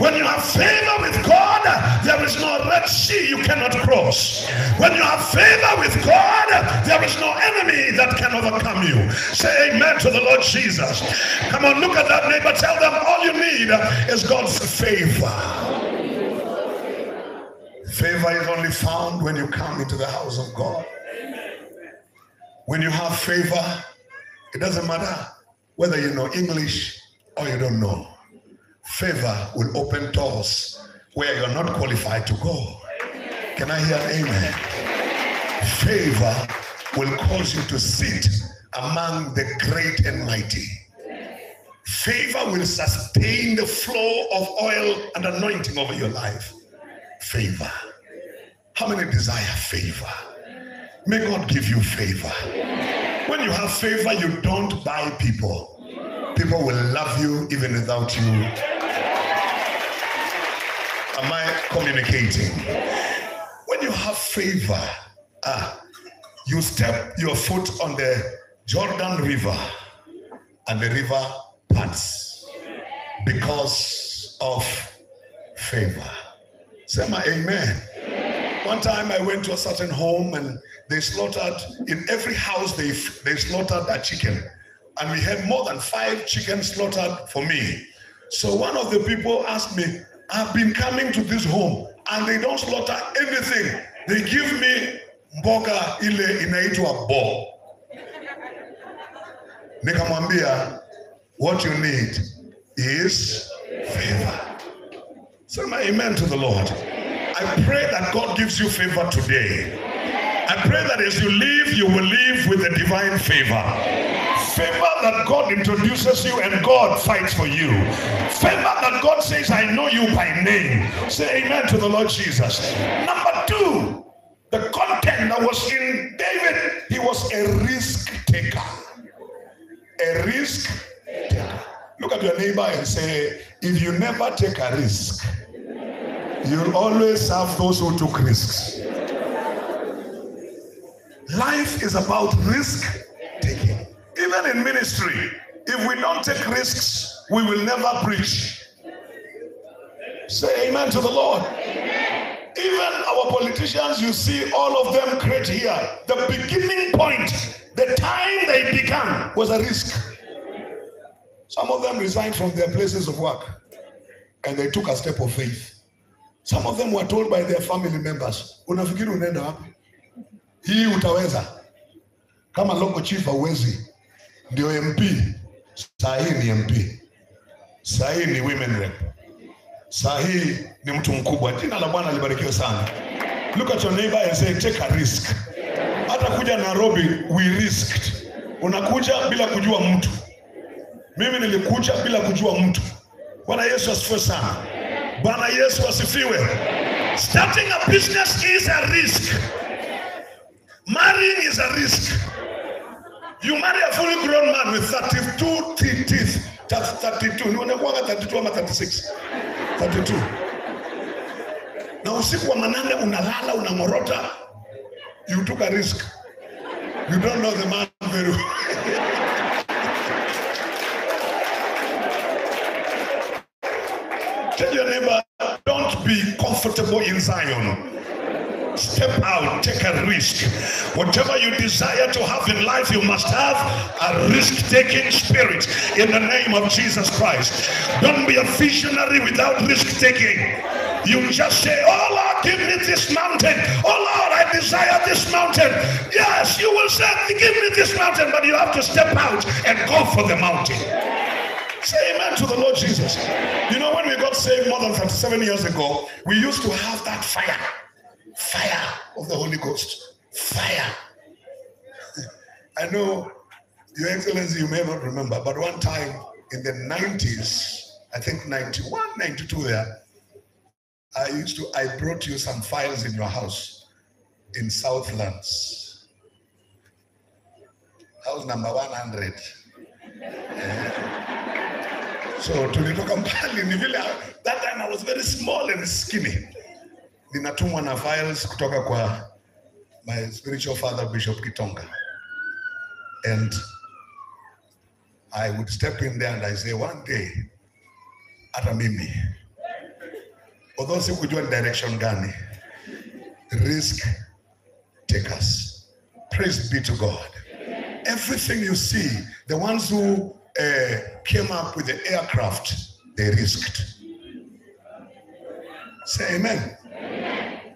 When you have favor with God, there is no Red Sea you cannot cross. When you have favor with God, there is no enemy that can overcome you. Say amen to the Lord Jesus. Come on, look at that neighbor. Tell them all you need is God's favor. Favor is only found when you come into the house of God. When you have favor, it doesn't matter whether you know English or you don't know. Favor will open doors where you're not qualified to go. Can I hear an amen? Favor will cause you to sit among the great and mighty. Favor will sustain the flow of oil and anointing over your life. Favor. How many desire favor? May God give you favor. When you have favor, you don't buy people. People will love you even without you. Am I communicating? When you have favor, you step your foot on the Jordan River and the river parts because of favor. Say my amen. One time I went to a certain home and they slaughtered, in every house they slaughtered a chicken. And we had more than 5 chickens slaughtered for me. So one of the people asked me, I've been coming to this home and they don't slaughter anything. They give me mboga ile inaitwa bo. Nikamwambia, what you need is favor. Say my amen to the Lord. I pray that God gives you favor today. I pray that as you leave, you will leave with a divine favor. Favor that God introduces you and God fights for you. Favor that God says, I know you by name. Say amen to the Lord Jesus. Number two, the content that was in David, he was a risk taker. A risk taker. Look at your neighbor and say, if you never take a risk, you'll always have those who took risks. Life is about risk taking. Even in ministry, if we don't take risks, we will never preach. Say amen to the Lord. Amen. Even our politicians, you see all of them great here. The beginning point, the time they began was a risk. Some of them resigned from their places of work and they took a step of faith. Some of them were told by their family members, unafikiri unaenda wapi? Hii utaweza. Kama local chief hauwezi. Ndio MP. Saa hii ni MP. Saa hii ni women rep. Saa hii ni mtu mkubwa. Jina la Bwana libarikiwe sana. Look at your neighbor and say, take a risk. Hata kuja Nairobi, we risked. Unakuja bila kujua mtu. Mimi nilikuja bila kujua mtu. Bwana Yesu asifiwe sana. Bwana Yesu asifiwe. Starting a business is a risk. Marrying is a risk. You marry a fully grown man with 32 teeth. 32. 32 ama 36. 32. Na usiku wa manane unalala, unangorota. You took a risk. You don't know the man very well. Tell your neighbor, don't be comfortable in Zion. Step out, take a risk. Whatever you desire to have in life, you must have a risk-taking spirit in the name of Jesus Christ. Don't be a visionary without risk-taking. You just say, oh Lord, give me this mountain. Oh Lord, I desire this mountain. Yes, you will say, give me this mountain, but you have to step out and go for the mountain. Say amen to the Lord Jesus. You know, when we got saved more than 37 years ago, we used to have that fire. Fire of the Holy Ghost. Fire. I know, Your Excellency, you may not remember, but one time in the 90s, I think 91, 92 there, I brought you some files in your house in Southlands. House number 100. So tulitoka mbali, ni vile that time I was very small and skinny. Ninatumwa na files kutoka kwa my spiritual father, Bishop Kitonga. And I would step in there and I say, one day, hata mimi. Although sikujua direction gani, risk takers. Praise be to God. Everything you see, the ones who came up with the aircraft, they risked. Say amen. Amen.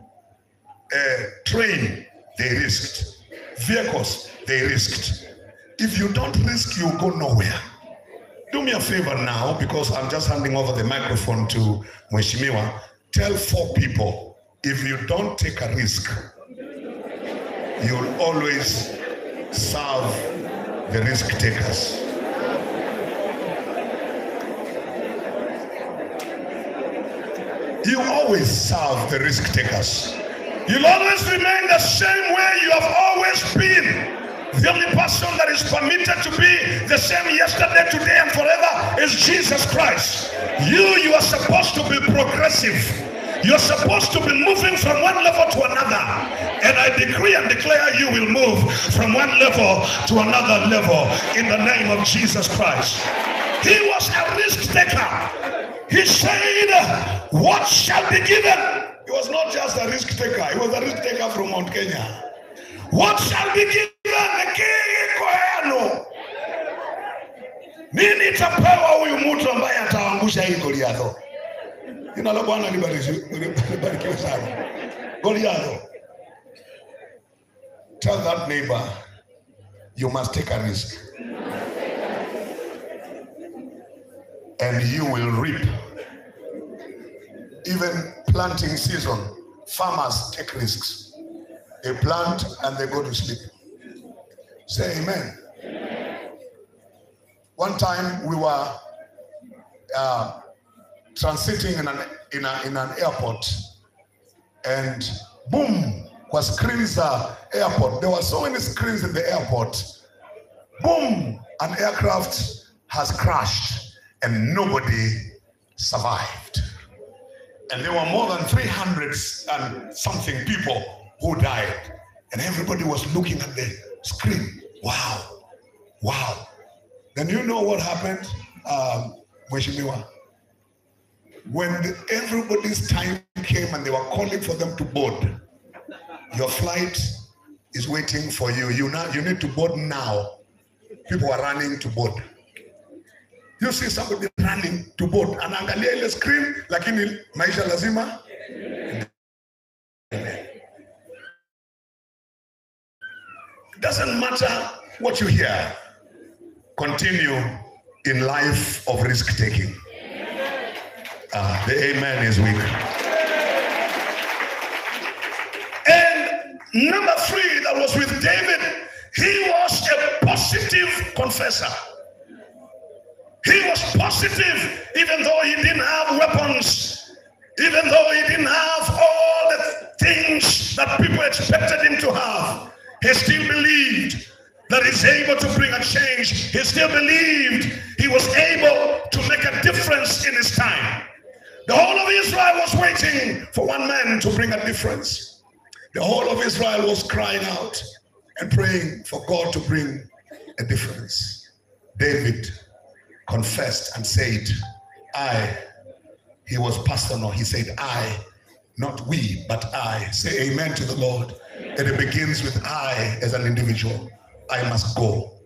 Train, they risked. Vehicles, they risked. If you don't risk, you go nowhere. Do me a favor now, because I'm just handing over the microphone to Mheshimiwa. Tell 4 people, if you don't take a risk, you'll always serve the risk takers. You always serve the risk takers. You'll always remain the same way you have always been. The only person that is permitted to be the same yesterday, today, and forever is Jesus Christ. You are supposed to be progressive. You're supposed to be moving from one level to another. And I decree and declare you will move from one level to another level in the name of Jesus Christ. He was a risk taker. He said, what shall be given? He was not just a risk taker. He was a risk taker from Mount Kenya. What shall be given? The king koeno. Nini tapewa huyu mtu ambaye ataangusha hii Goliath? Jina la Bwana libarikiwe sana. Goliath. Tell that neighbor, you must take a risk. And you will reap. Even planting season, farmers take risks. They plant and they go to sleep. Say amen. Amen. One time we were transiting in an airport, and boom, was screens airport. There were so many screens in the airport. Boom, an aircraft has crashed and nobody survived. And there were more than 300 and something people who died. And everybody was looking at the screen. Wow, wow. Then you know what happened, Mheshimiwa? When everybody's time came and they were calling for them to board, your flight is waiting for you. You need to board now. People are running to board. You see somebody running to board. Anaangalia ile screen, lakini maisha lazima. It doesn't matter what you hear. Continue in life of risk taking. The amen is weak. And number 3 that was with David, he was a positive confessor. He was positive, even though he didn't have weapons, even though he didn't have all the things that people expected him to have. He still believed that he's able to bring a change. He still believed he was able to make a difference in his time. The whole of Israel was waiting for one man to bring a difference. The whole of Israel was crying out and praying for God to bring a difference. David confessed and said, I, he was personal. He said, I, not we, but I. Say amen to the Lord. And it begins with I as an individual. I must go.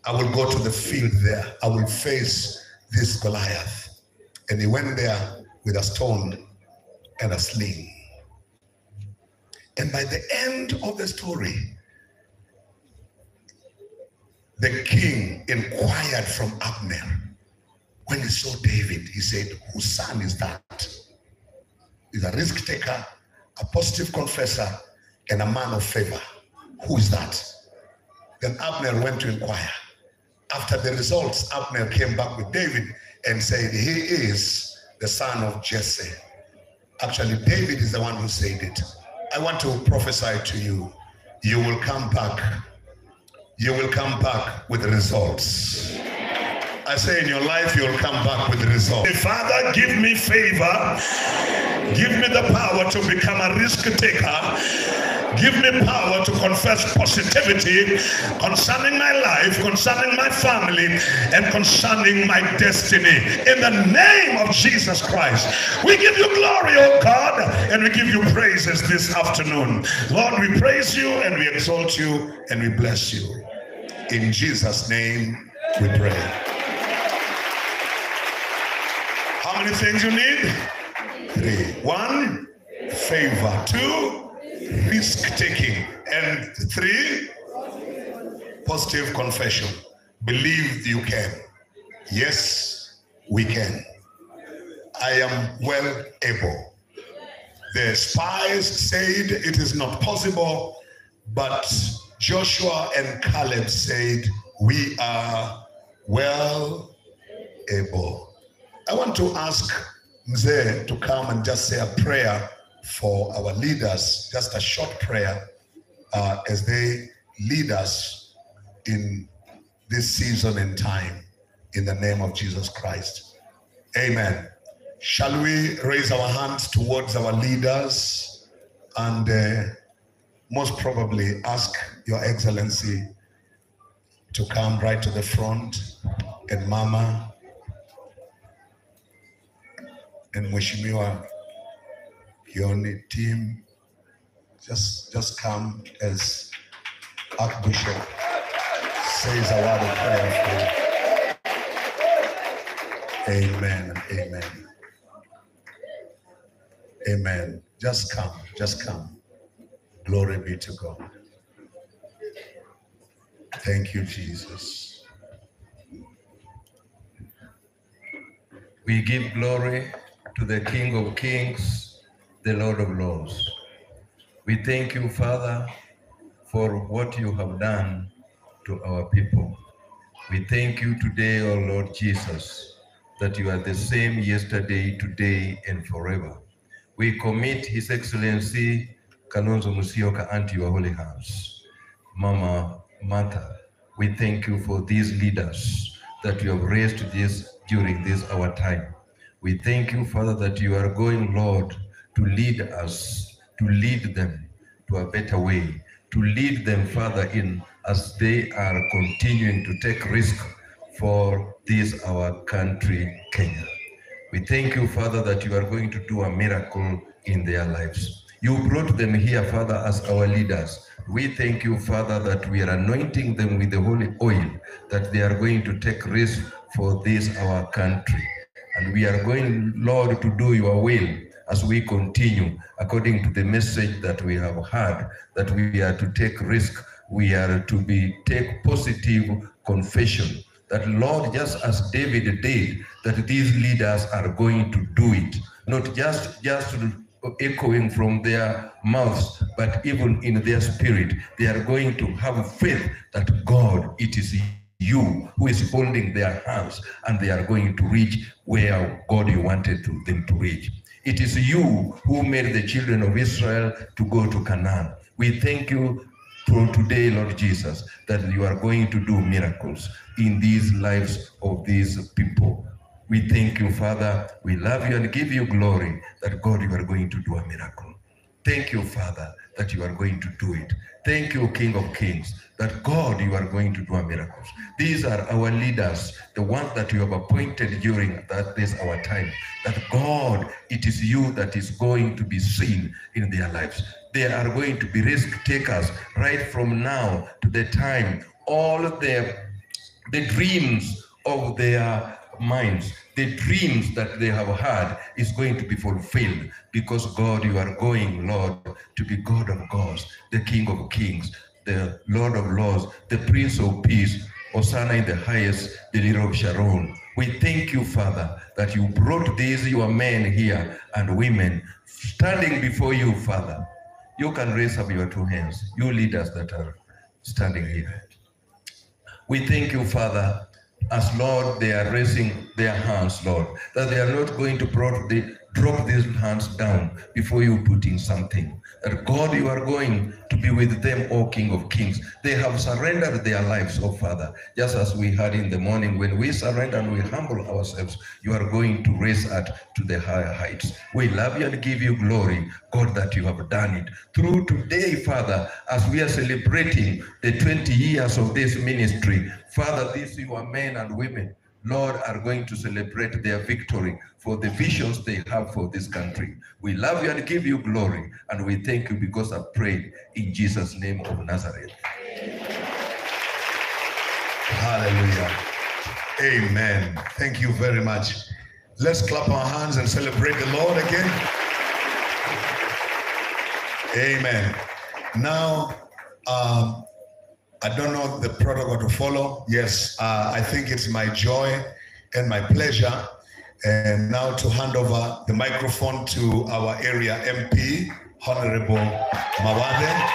I will go to the field there. I will face this Goliath. And he went there with a stone and a sling. And by the end of the story, the king inquired from Abner, When he saw David, he said, whose son is that? He's a risk taker, a positive confessor, and a man of favor. Who is that? Then Abner went to inquire. After the results, Abner came back with David and said, he is the son of Jesse. Actually, David is the one who said it. I want to prophesy to you. You will come back. You will come back with results. I say in your life, you'll come back with results. Father, give me favor. Give me the power to become a risk taker. Give me power to confess positivity concerning my life, concerning my family, and concerning my destiny. In the name of Jesus Christ, we give you glory, O God, and we give you praises this afternoon. Lord, we praise you and we exalt you and we bless you. In Jesus' name we pray. How many things you need? 3. 1, favor. 2, risk taking. And 3, positive confession. Believe you can. Yes, we can. I am well able. The spies said it is not possible, but Joshua and Caleb said, we are well able. I want to ask Mzee to come and just say a prayer for our leaders, just a short prayer as they lead us in this season and time, in the name of Jesus Christ. Amen. Shall we raise our hands towards our leaders and most probably ask Your Excellency to come right to the front, and Mama and Mheshimiwa Kioni team, just come as Archbishop says a word of prayer for you. Amen, amen. Amen. Just come, just come. Glory be to God. Thank you, Jesus. We give glory to the King of Kings, the Lord of Lords. We thank you, Father, for what you have done to our people. We thank you today, O Lord Jesus, that you are the same yesterday, today, and forever. We commit His Excellency Kalonzo Musyoka unto your holy hands. Mama Martha, we thank you for these leaders that you have raised this during this our time. We thank you, Father, that you are going, Lord, to lead us, to lead them to a better way, to lead them, Father, in as they are continuing to take risk for this our country, Kenya. We thank you, Father, that you are going to do a miracle in their lives. You brought them here, Father, as our leaders. We thank you, Father, that we are anointing them with the holy oil, that they are going to take risk for this our country. And we are going, Lord, to do your will as we continue according to the message that we have heard, that we are to take risk, we are to be take positive confession. That, Lord, just as David did, that these leaders are going to do it. Not just echoing from their mouths, but even in their spirit, they are going to have faith that God, it is you who is holding their hands, and they are going to reach where God you wanted them to reach. It is you who made the children of Israel to go to Canaan. We thank you for today, Lord Jesus, that you are going to do miracles in these lives of these people. We thank you, Father. We love you and give you glory that, God, you are going to do a miracle. Thank you, Father, that you are going to do it. Thank you, King of Kings, that, God, you are going to do a miracle. These are our leaders, the ones that you have appointed during that this our time, that, God, it is you that is going to be seen in their lives. They are going to be risk takers right from now to the time. All the dreams of their minds, the dreams that they have had is going to be fulfilled, because, God, you are going, Lord, to be God of gods, the King of kings, the Lord of lords, the Prince of peace, Hosanna in the highest, the leader of Sharon. We thank you, Father, that you brought these, your men here and women standing before you, Father. You can raise up your two hands, you leaders that are standing here. We thank you, Father, as Lord, they are raising their hands, Lord, that they are not going to drop these hands down before you put in something. That God, you are going to be with them, O King of Kings. They have surrendered their lives, O Father, just as we had in the morning. When we surrender and we humble ourselves, you are going to raise us to the higher heights. We love you and give you glory, God, that you have done it. Through today, Father, as we are celebrating the 20 years of this ministry, Father, these your men and women, Lord, are going to celebrate their victory for the visions they have for this country. We love you and give you glory, and we thank you because I prayed in Jesus' name of Nazareth. Hallelujah. Amen. Thank you very much. Let's clap our hands and celebrate the Lord again. Amen. Now, I don't know the protocol to follow. Yes, I think it's my joy and my pleasure and now to hand over the microphone to our area MP, Honorable Mawathe,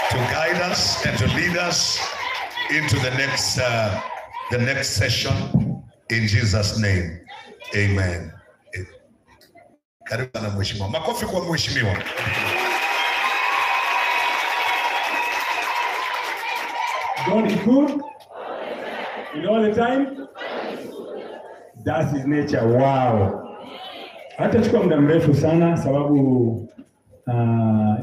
to guide us and to lead us into the next session in Jesus' name. Amen. Karibu sana mheshimiwa. Makofi kwa mheshimiwa. God is good in all the time. That's his nature. Wow. Hatachukua muda mrefu sana sababu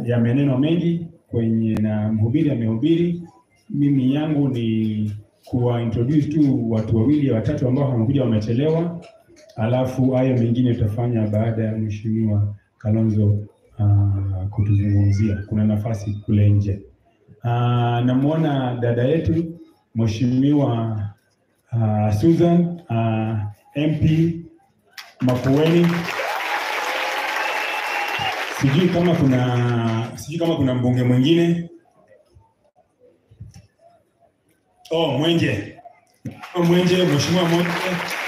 ya maneno mengi kwenye na mhubiri amehubiri. Mimi yangu ni kuwa introduce tu watu wawili watatu ambao wamekuja wamechelewa, alafu hayo mengine tutafanya baada ya Mheshimiwa Kalonzo kutuzungumzia. Kuna nafasi kule nje. Namuona dada yetu Mheshimiwa Susan MP Makueni. Sijui kama kuna mbunge mwingine. Oh, Mwenje. Mwenje, Mheshimiwa Mwenje,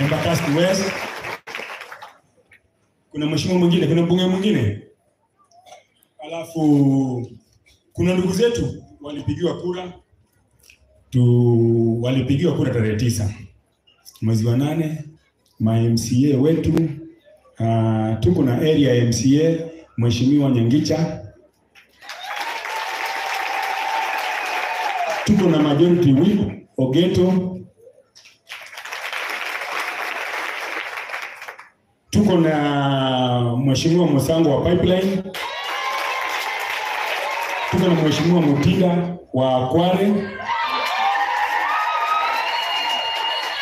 Embakasi West. Kuna mheshimiwa mwingine, kuna mbunge mwingine. Alafu kuna ndugu zetu walipigiwa kura. Walipigiwa kura tarehe 9 mwezi wa 8. Ma MCA wetu tuko na area MCA Mheshimiwa Nyangicha. Tuko na majority whip Ogeto. Tuko na Mheshimiwa Musango wa Pipeline. Tuko na Mheshimiwa Mutinda wa Kware.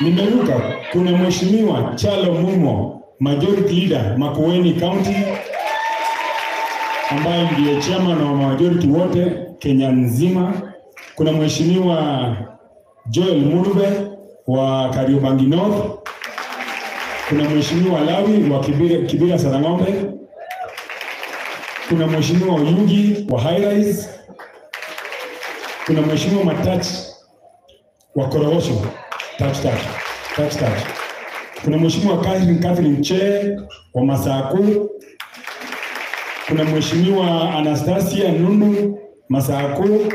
Nimeruka, kuna Mheshimiwa Chalo Mumo, majority leader Makueni County, ambaye ndiye chairman wa majority wote Kenya nzima. Kuna Mheshimiwa Joel Murube wa Kariobangi North. Kuna Mheshimiwa Lawi wa Kibira Sarang'ombe. Kuna Mheshimiwa Oyugi wa High Rise. Kuna Mheshimiwa Matach wa Korogosho. Touch. Kuna Mheshimiwa Catherine Che wa Masaku. Kuna Mheshimiwa Anastasia Nundu Masaku.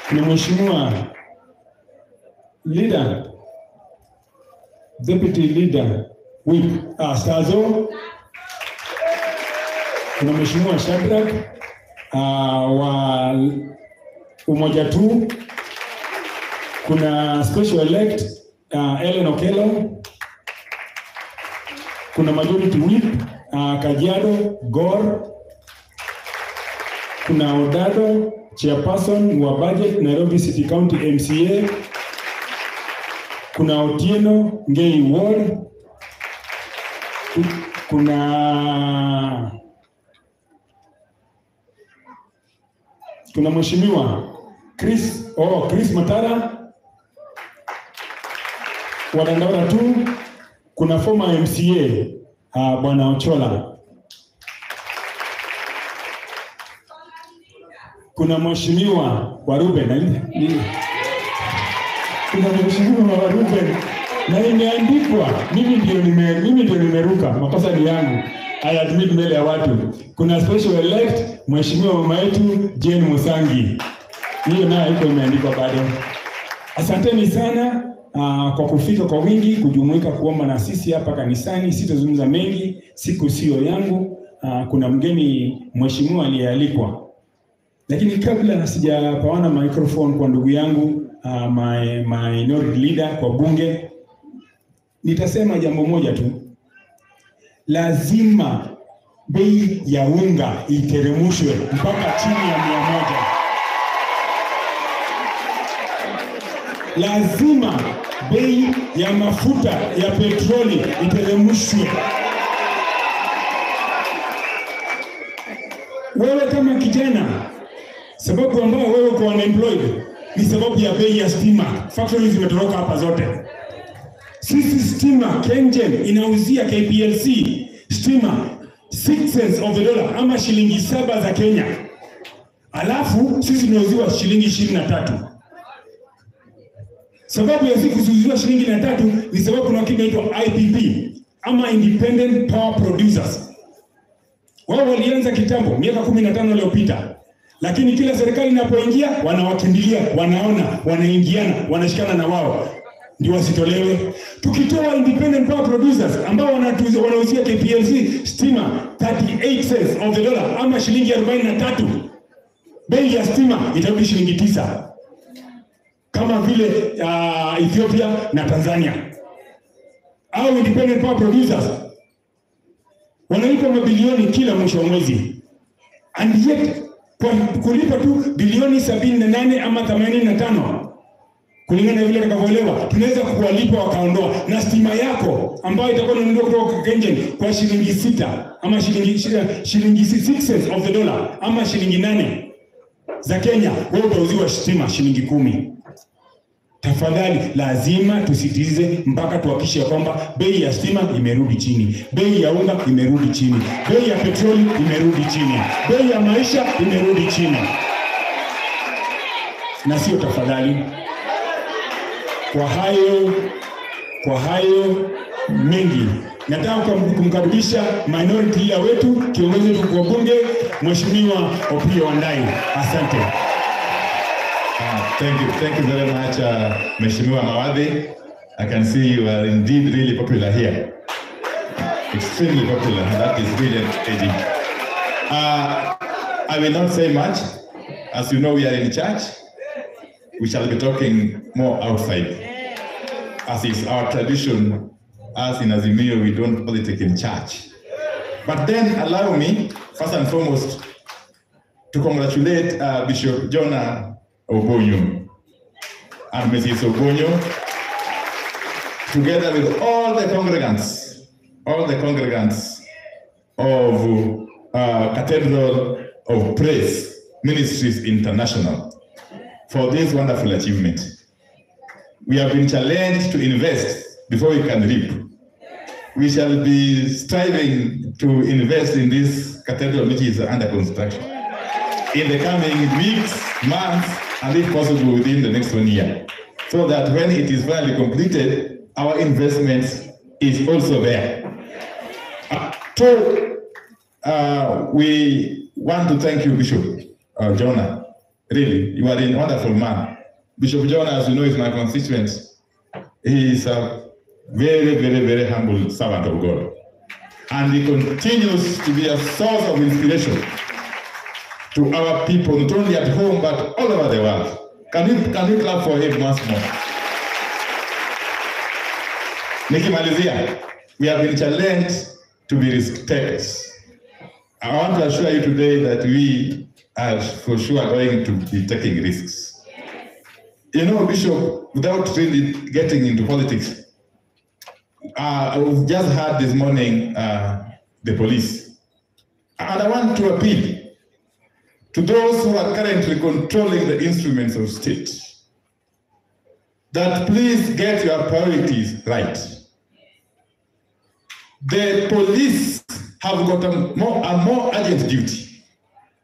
Kuna Mheshimiwa leader, deputy leader whip Stazo. Kuna Mheshimiwa Shadrack wa Umoja Tu. Kuna special elect Ellen Okello. Kuna majority whip Kajiado Gor. Kuna Odado chairperson wa budget Nairobi City County MCA. Kuna Otieno Ngei Ward. Kuna Mheshimiwa Chris Matara wa Dandora tu. Kuna former MCA Bwana Ochola. Kuna Mheshimiwa wa Ruben. Kuna mheshimiwa Ruben na imeandikwa, mimi ndio nimeruka, makosa ni yangu. I admit mbele ya watu. Kuna special elect mheshimiwa mama yetu Jane Musangi. Hiyo nayo iko imeandikwa bado. Asanteni sana kwa kufika kwa wingi kujumuika kuomba na sisi hapa kanisani. Sitazungumza mengi, siku sio yangu. Kuna mgeni mheshimiwa aliyealikwa. Lakini kabla sijapawana microphone kwa ndugu yangu my minority leader kwa bunge, nitasema jambo moja tu. Lazima bei ya unga iteremshwe mpaka chini ya 100. Lazima bei ya mafuta ya petroli iteremshwe. Wewe kama kijana, sababu ambayo wewe uko unemployed ni sababu ya bei ya stima. Factories zimetoroka hapa zote. Sisi stima KenGen inauzia KPLC stima 6 cents of the dollar ama shilingi 7 za Kenya. Alafu sisi tunauziwa shilingi 23. Sababu ya sisi kuuziwa shilingi 3 ni sababu kuna kitu inaitwa IPP ama Independent Power Producers. Wao walianza kitambo miaka 15 iliyopita. Lakini kila serikali inapoingia wanawakimbilia, wanaona, wanaingiana, wanashikana na wao ndio wasitolewe. Tukitoa Independent Power Producers ambao wanauzia KPLC stima 38 cents of the dollar ama shilingi 43, bei ya stima itarudi shilingi 9 kama vile Ethiopia na Tanzania. Au Independent Power Producers wanalipa mabilioni kila mwisho wa mwezi, and yet kwa kulipa tu bilioni 78 ama 85 kulingana na vile tutakavyoelewa, tunaweza kuwalipa wakaondoa. Na stima yako ambayo itakuwa inanunuliwa kutoka KenGen kwa shilingi 6 ama shilingi 6 cents of the dollar ama shilingi 8 za Kenya, wewe utauziwa stima shilingi 10. Tafadhali lazima tusitize mpaka tuhakikishe kwamba bei ya stima imerudi chini, bei ya unga imerudi chini, bei ya petroli imerudi chini, bei ya maisha imerudi chini. Na sio tafadhali. Kwa hayo mengi, nataka kumkaribisha minority leader wetu, kiongozi wetu wa bunge, Mheshimiwa Opiyo Wandayi. Asante. Thank you very much, Mheshimiwa Mawadhi. I can see you are indeed really popular here. Extremely popular. That is really encouraging. I will not say much. As you know, we are in church. We shall be talking more outside. As is our tradition, as in Azimio, we don't politic in church. But then allow me, first and foremost, to congratulate Bishop Jonah Obonyo and Mrs. Obonyo, together with all the congregants of Cathedral of Praise Ministries International for this wonderful achievement. We have been challenged to invest before we can reap. We shall be striving to invest in this cathedral, which is under construction, in the coming weeks, months, and if possible within the next 1 year, so that when it is finally completed, our investment is also there. So, we want to thank you, Bishop Jonah. Really, you are a wonderful man. Bishop Jonah, as you know, is my constituent. He is a very, very, very humble servant of God. And he continues to be a source of inspiration to our people, not only at home, but all over the world. Can you clap for him once more? Nikimalizia, we have been challenged to be risk takers. I want to assure you today that we are for sure going to be taking risks. You know, Bishop, without really getting into politics, I've just heard this morning the police. And I want to appeal to those who are currently controlling the instruments of state, that please get your priorities right. The police have got a more urgent duty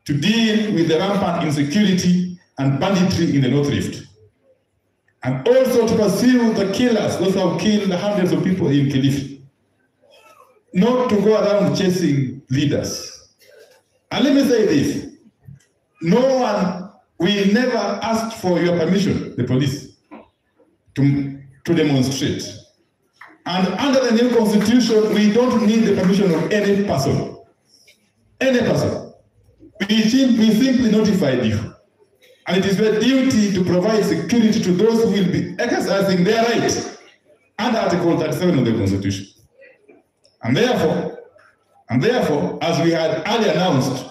to deal with the rampant insecurity and banditry in the North Rift. And also to pursue the killers, those who have killed hundreds of people in Kilifi. Not to go around chasing leaders. And let me say this, no one, we never asked for your permission, the police, to demonstrate. And under the new constitution, we don't need the permission of any person. Any person. We simply notified you. And it is your duty to provide security to those who will be exercising their right under Article 37 of the Constitution. And therefore, as we had earlier announced,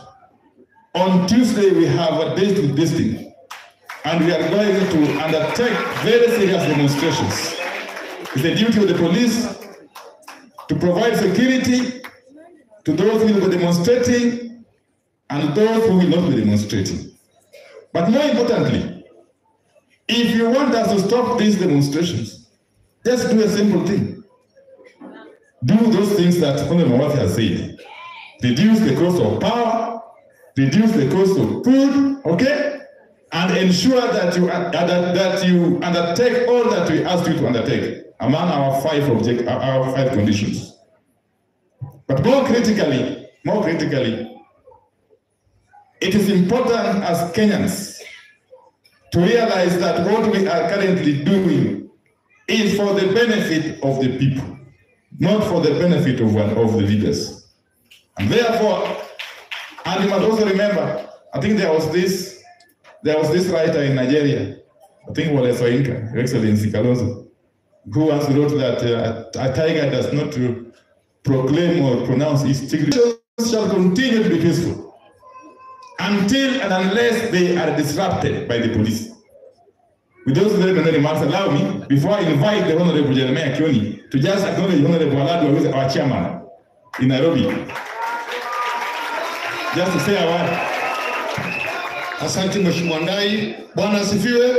on Tuesday we have a date with this thing, and we are going to undertake very serious demonstrations. It's the duty of the police to provide security to those who will be demonstrating and those who will not be demonstrating. But more importantly, if you want us to stop these demonstrations, just do a simple thing. Do those things that Honorable Mwathi has said. Reduce the cost of power, reduce the cost of food, okay? And ensure that you, that you undertake all that we asked you to undertake among our five conditions. But more critically, it is important as Kenyans to realize that what we are currently doing is for the benefit of the people, not for the benefit of one of the leaders. And therefore, and you must also remember, I think there was this writer in Nigeria, I think Wole Soyinka, Your Excellency Kalonzo, who once wrote that a tiger does not proclaim or pronounce its tigre. Shall continue to be peaceful until and unless they are disrupted by the police. With those very many remarks, allow me, before I invite the Honorable Jeremiah Kioni, to just acknowledge Honorable Aladwa, who is our chairman in Nairobi. Just to say a word. Asante Mheshimiwa Ndai. Bwana asifiwe.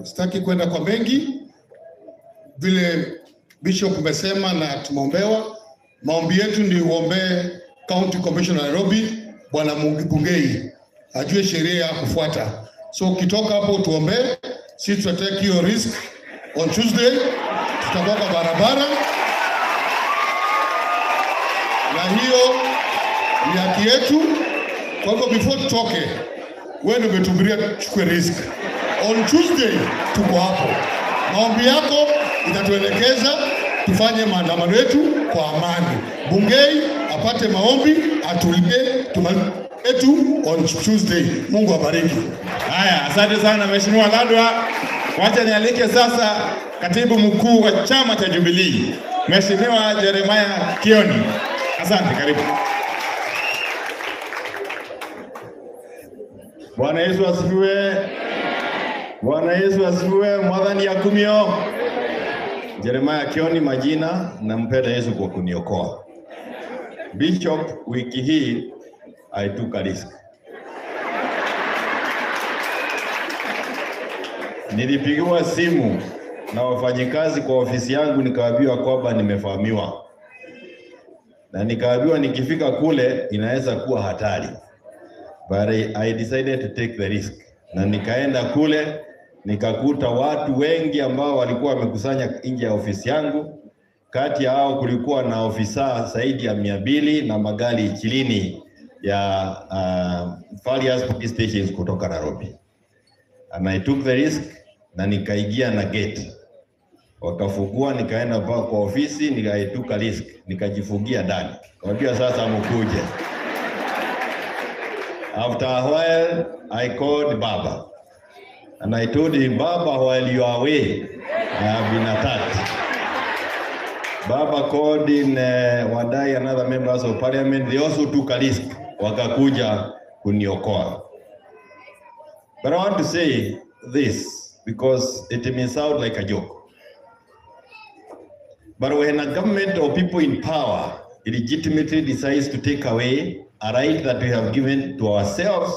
Sitaki kwenda kwa mengi. Vile Bishop umesema na tumeombewa. Maombi yetu ni uombee County Commissioner Nairobi, Bwana Bungei, ajue sheria ya kufuata. So ukitoka hapo tuombee, sisi tutatake hiyo risk on Tuesday, tutakuwa kwa barabara. Na hiyo ni haki yetu. Kwa hivyo before tutoke, wewe ndio umetuhubiria tuchukue risk. On Tuesday tuko hapo. Maombi yako itatuelekeza tufanye maandamano yetu kwa amani. Bungei apate maombi, atulie, tumalize on Tuesday. Mungu abariki. Haya, asante sana Mheshimiwa Ladwa. Wacha nialike sasa katibu mkuu wa chama cha Jubilee, Mheshimiwa Jeremiah Kioni. Asante, karibu. Bwana Yesu asifiwe. Bwana Yesu asifiwe. Mwathani akumio. Jeremiah Kioni majina, nampenda Yesu kwa kuniokoa. Bishop, wiki hii I took a risk. Nilipigiwa simu na wafanyikazi kwa ofisi yangu, nikaambiwa kwamba nimefahamiwa. Na nikaambiwa nikifika kule inaweza kuwa hatari. But I decided to take the risk. Na nikaenda kule, nikakuta watu wengi ambao walikuwa wamekusanya nje ya ofisi yangu. Kati ya hao kulikuwa na ofisa zaidi ya 200 na magari 20 ya various police stations kutoka Nairobi. And I took the risk na nikaingia na gate. Wakafungua, nikaenda kwa ofisi, nikaituka risk, nikajifungia ndani. Kawaambia sasa mkuje. After a while, I called Baba. And I told him, Baba, while you are away, I have been attacked. Baba called in Wadai and other members of parliament. They also took a risk. Wakakuja kuniokoa. But I want to say this because it may sound like a joke. But when a government or people in power illegitimately decides to take away a right that we have given to ourselves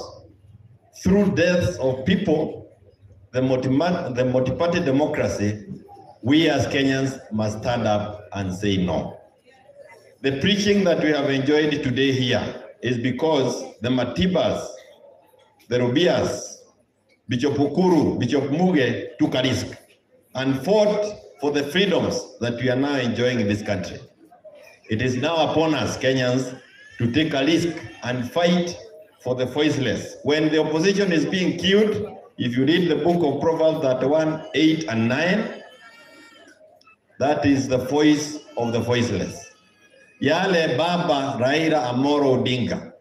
through deaths of people, the multi-party democracy, we as Kenyans must stand up and say no. The preaching that we have enjoyed today here is because the Matibas, the Rubias, Bishop Ukuru, Bishop Muge took a risk and fought for the freedoms that we are now enjoying in this country. It is now upon us, Kenyans, to take a risk and fight for the voiceless. When the opposition is being killed, if you read the book of Proverbs 31, 8 and 9, that is the voice of the voiceless. Yale Baba Raila Amolo Odinga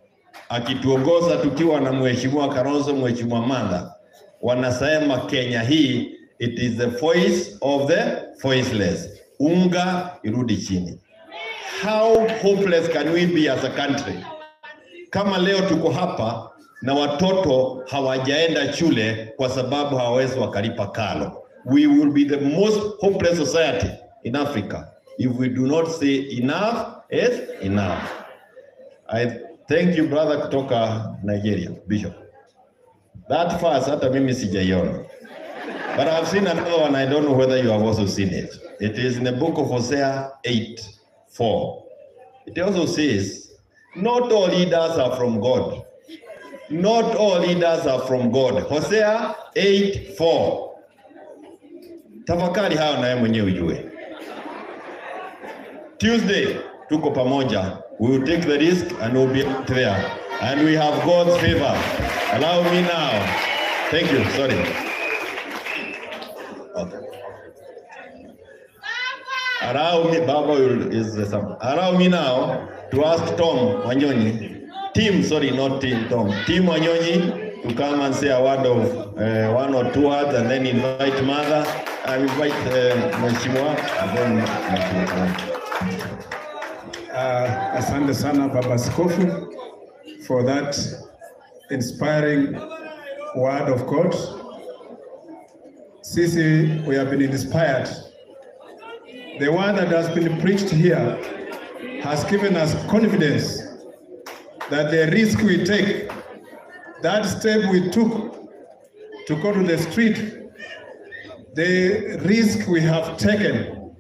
akituongoza tukiwa na Mheshimiwa Kalonzo, Mheshimiwa Martha, wanasema Kenya hii, it is the voice of the voiceless. Unga irudi chini. How hopeless can we be as a country? Kama leo tuko hapa na watoto hawajaenda shule kwa sababu hawawezi wakalipa karo. We will be the most hopeless society in Africa if we do not say enough is enough. I thank you, brother kutoka Nigeria, Bishop. That verse hata mimi sijaiona. But I've seen another one, I don't know whether you have also seen it. It is in the book of Hosea 8:4. It also says, not all leaders are from God. Not all leaders are from God. Hosea 8:4. Tafakari hayo nawe mwenyewe ujue. Tuesday tuko pamoja. We will take the risk and we'll be out there. And we have God's favor. Allow me now. Thank you. Sorry. Okay. Allow me, Baba will, is the sum. Allow me now to ask Tom Wanyonyi, Tim, sorry, not Tim, Tom, Tim Wanyonyi to come and say a word of one or two words and then invite Mother, I invite Mheshimiwa, and then Mheshimiwa. Asante sana Baba Askofu for that inspiring word of God. Sisi, we have been inspired. The word that has been preached here has given us confidence that the risk we take, that step we took to go to the street, the risk we have taken.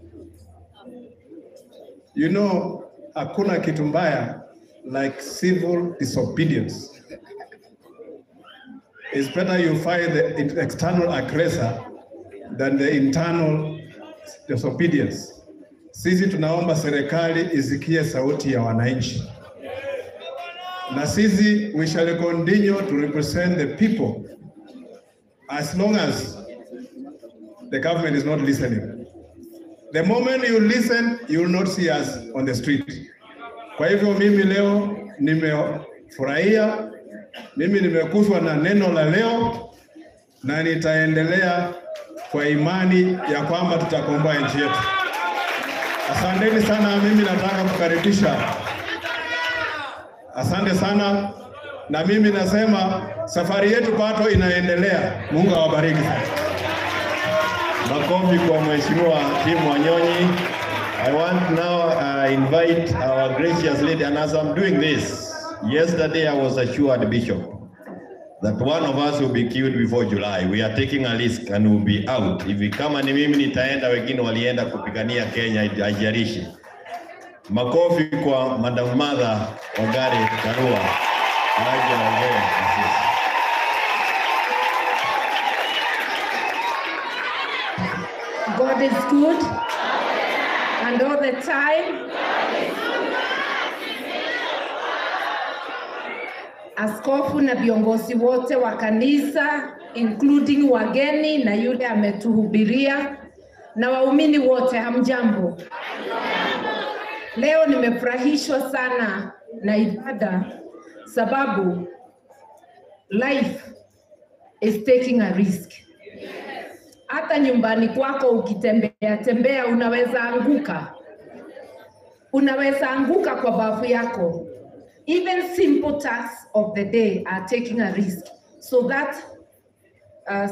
You know, hakuna kitu mbaya like civil disobedience. It's better you fight the external aggressor than the internal disobedience. Sisi tunaomba serikali isikie sauti ya wananchi. Na sisi we shall continue to represent the people as long as the government is not listening. The moment you listen, you will not see us on the street. Kwa hivyo mimi leo nimefurahia, mimi nimeguswa na neno la leo na nitaendelea kwa imani ya kwamba tutakomboa nchi yetu. Asanteni sana, mimi nataka kukaribisha. Asante sana, na mimi nasema safari yetu bado inaendelea. Mungu awabariki sana. Makofi kwa Mheshimiwa Tim Wanyonyi. I want now invite our gracious lady, and as I'm doing this, yesterday I was assured, Bishop, that one of us will be killed before July. We are taking a risk and we'll be out. If kama ni mimi nitaenda, wengine walienda kupigania Kenya, haijalishi. Makofi kwa Madam Martha Wangari Karua. Aje aongee na sisi. God is good and all the time. Askofu na viongozi wote wa kanisa including wageni na yule ametuhubiria na waumini wote, hamjambo. Leo nimefurahishwa sana na ibada sababu life is taking a risk. Hata nyumbani kwako ukitembea tembea unaweza anguka. Unaweza anguka kwa bafu yako. Even simple tasks of the day are taking a risk. So that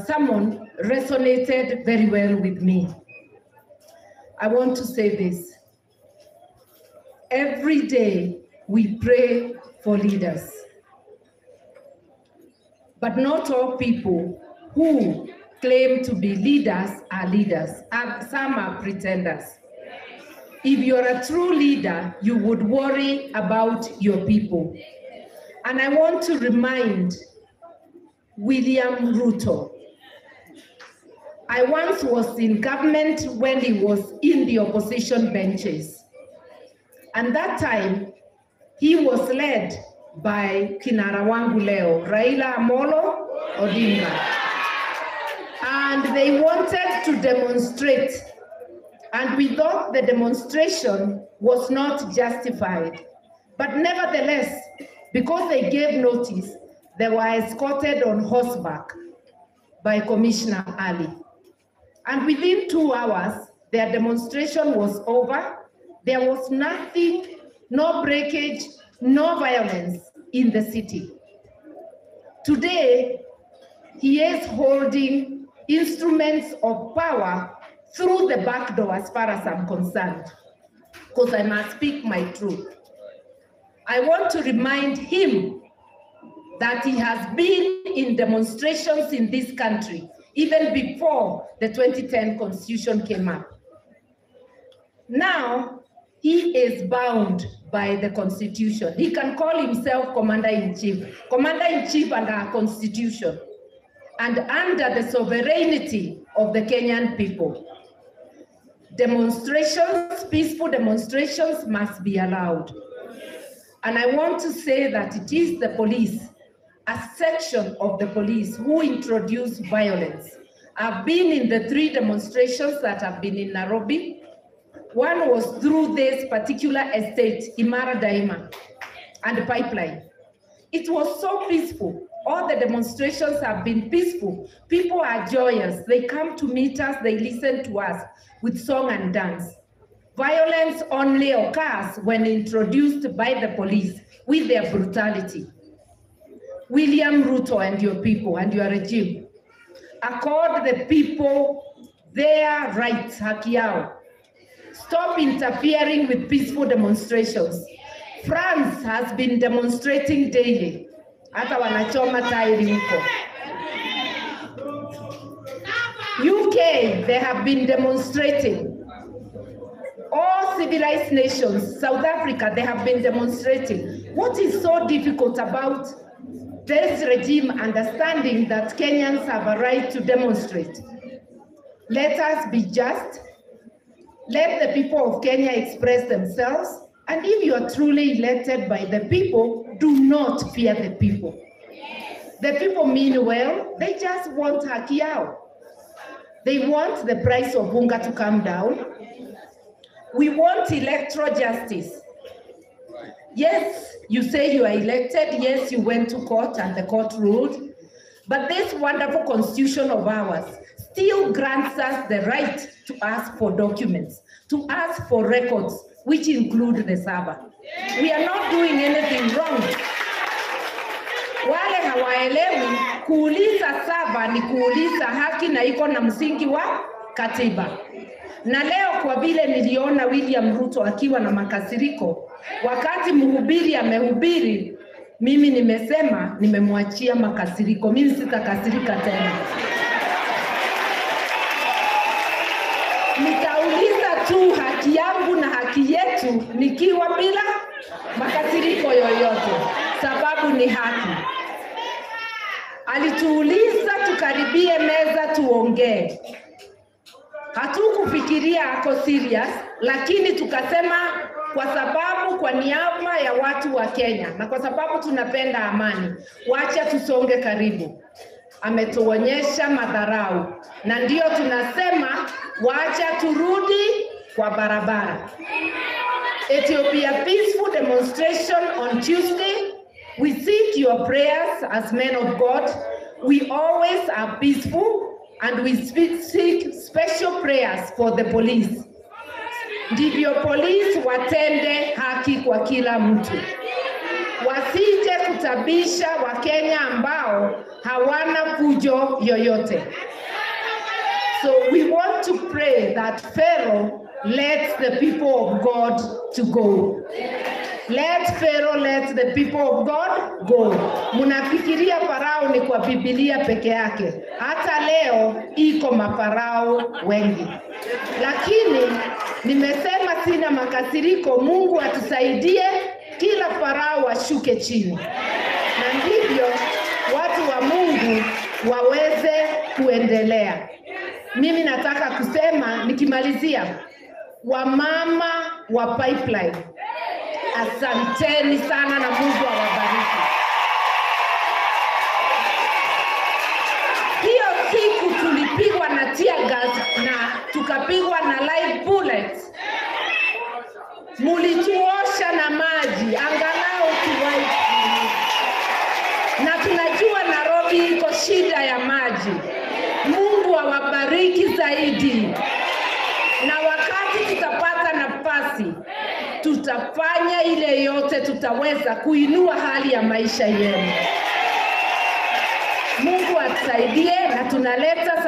sermon resonated very well with me. I want to say this. Every day we pray for leaders. But not all people who claim to be leaders are leaders. Some are pretenders. If you're a true leader, you would worry about your people. And I want to remind William Ruto. I once was in government when he was in the opposition benches. And that time, he was led by Kinara wangu leo, Raila Amolo Odinga. And they wanted to demonstrate. And we thought the demonstration was not justified. But nevertheless, because they gave notice, they were escorted on horseback by Commissioner Ali. And within 2 hours, their demonstration was over. There was nothing, no breakage, no violence in the city. Today, he is holding instruments of power through the back door as far as I'm concerned, because I must speak my truth. I want to remind him that he has been in demonstrations in this country, even before the 2010 Constitution came up. Now, he is bound by the Constitution. He can call himself Commander-in-Chief, Commander-in-Chief under our Constitution and under the sovereignty of the Kenyan people. Demonstrations, peaceful demonstrations must be allowed. And I want to say that it is the police, a section of the police, who introduced violence. I've been in the 3 demonstrations that have been in Nairobi. One was through this particular estate, Imara Daima, and the pipeline. It was so peaceful. All the demonstrations have been peaceful. People are joyous. They come to meet us, they listen to us with song and dance. Violence only occurs when introduced by the police with their brutality. William Ruto and your people and your regime, accord the people their rights, haki yao. Stop interfering with peaceful demonstrations. France has been demonstrating daily. Hata wanachoma tairi huko. UK, they have been demonstrating. All civilized nations, South Africa, they have been demonstrating. What is so difficult about this regime understanding that Kenyans have a right to demonstrate? Let us be just. Let the people of Kenya express themselves. And if you are truly elected by the people, do not fear the people. The people mean well, they just want haki yao. They want the price of unga to come down. We want electoral justice. Yes, you say you are elected. Yes, you went to court and the court ruled. But this wonderful constitution of ours still grants us the right to ask for documents, to ask for records, which include the server. We are not doing anything wrong. Wale hawaelewi kuuliza server ni kuuliza haki na iko na msingi wa katiba. Na leo kwa vile niliona William Ruto akiwa na makasiriko, wakati mhubiri amehubiri, mimi nimesema nimemwachia makasiriko, mimi sitakasirika tena. Nitauliza tu haki yangu na haki yetu nikiwa bila makasiriko yoyote, sababu ni haki. Alituuliza tukaribie meza tuongee. Hatukufikiria ako serious, lakini tukasema kwa sababu kwa niaba ya watu wa Kenya na kwa sababu tunapenda amani, wacha tusonge karibu. Ametuonyesha madharau na ndio tunasema wacha turudi kwa barabara. It will be a peaceful demonstration on Tuesday. We seek your prayers as men of God. We always are peaceful and we seek special prayers for the police. Ndivyo polisi watende haki kwa kila mtu. Wasije kutabisha Wakenya ambao hawana fujo yoyote. So we want to pray that Pharaoh lets the people of God to go. Let Pharaoh let the people of God go. Munafikiria Farao ni kwa Biblia peke yake. Hata leo iko mafarao wengi. Lakini nimesema sina makasiriko, Mungu atusaidie kila farao ashuke chini. Na ndivyo watu wa Mungu waweze kuendelea. Mimi nataka kusema nikimalizia, wamama wa Pipeline, asanteni sana na Mungu awabariki. Hiyo siku tulipigwa na tear gas na tukapigwa na live bullets, mulituosha na maji angalau tuwai, na tunajua Nairobi iko shida ya maji. Mungu awabariki zaidi, na wakati tutapata nafasi tutafanya ile yote tutaweza kuinua hali ya maisha yenu. Mungu atusaidie, na tunaleta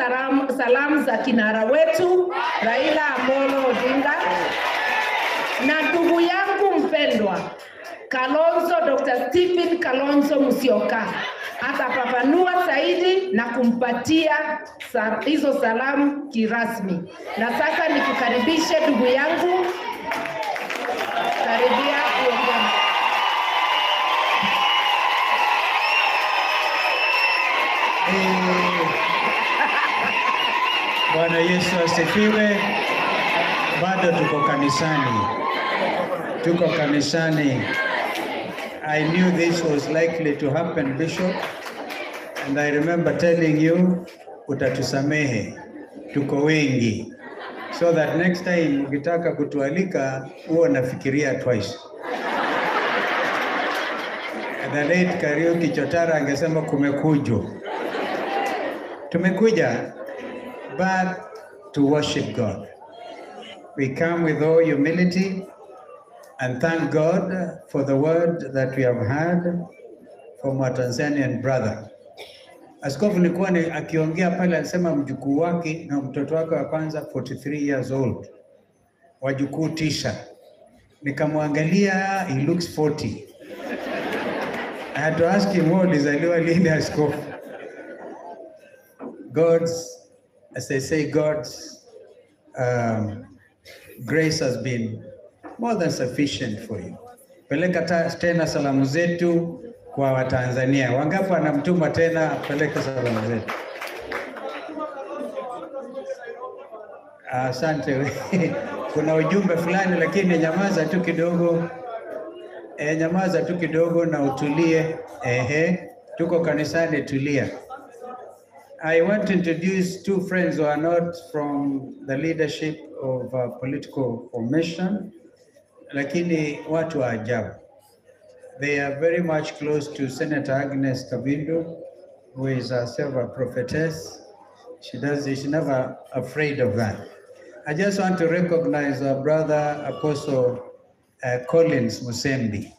salamu za kinara wetu Raila Amolo Odinga na ndugu yangu mpendwa Kalonzo, Dr. Stephen Kalonzo Musyoka atafafanua zaidi na kumpatia hizo salamu kirasmi. Na sasa nikukaribishe ndugu yangu, karibia kuongea. Bwana Yesu asifiwe. Bado tuko kanisani, tuko kanisani. I knew this was likely to happen, Bishop, and I remember telling you, utatusamehe, tuko wengi, so that next time ukitaka kutualika huwa nafikiria twice. The late Kariuki Chotara angesema kumekujwa. Tumekuja, but to worship God. We come with all humility and thank God for the word that we have heard from our Tanzanian brother. Askofu nilikuwa ni akiongea pale alisema mjukuu wake na mtoto wake wa kwanza 43 years old, wajukuu 9. Nikamwangalia, he looks 40. I had to ask him, ulizaliwa lini askofu? God's, as they say, God's grace has been more than sufficient for you. Peleka tena salamu zetu kwa Watanzania. Wangapi wanamtuma tena? Peleka salamu zetu. Asante. Kuna ujumbe fulani lakini nyamaza tu kidogo. Nyamaza tu kidogo na utulie. Ehe, tuko kanisani, tulia. I want to introduce two friends who are not from the leadership of political formation, lakini watu wa ajabu. They are very much close to Senator Agnes Kavindu, who is herself a prophetess. She's never afraid of that. I just want to recognize our brother Apostle Collins Musembi.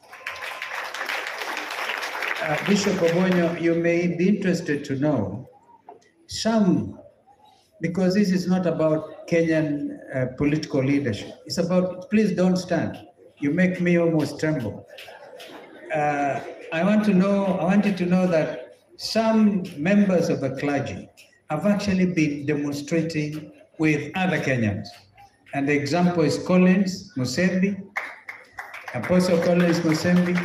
Bishop Obonyo, you may be interested to know some, because this is not about Kenyan political leadership. It's about, please don't stand. You make me almost tremble. I want you to know that some members of the clergy have actually been demonstrating with other Kenyans. And the example is Collins Musembi, Apostle Collins Musembi,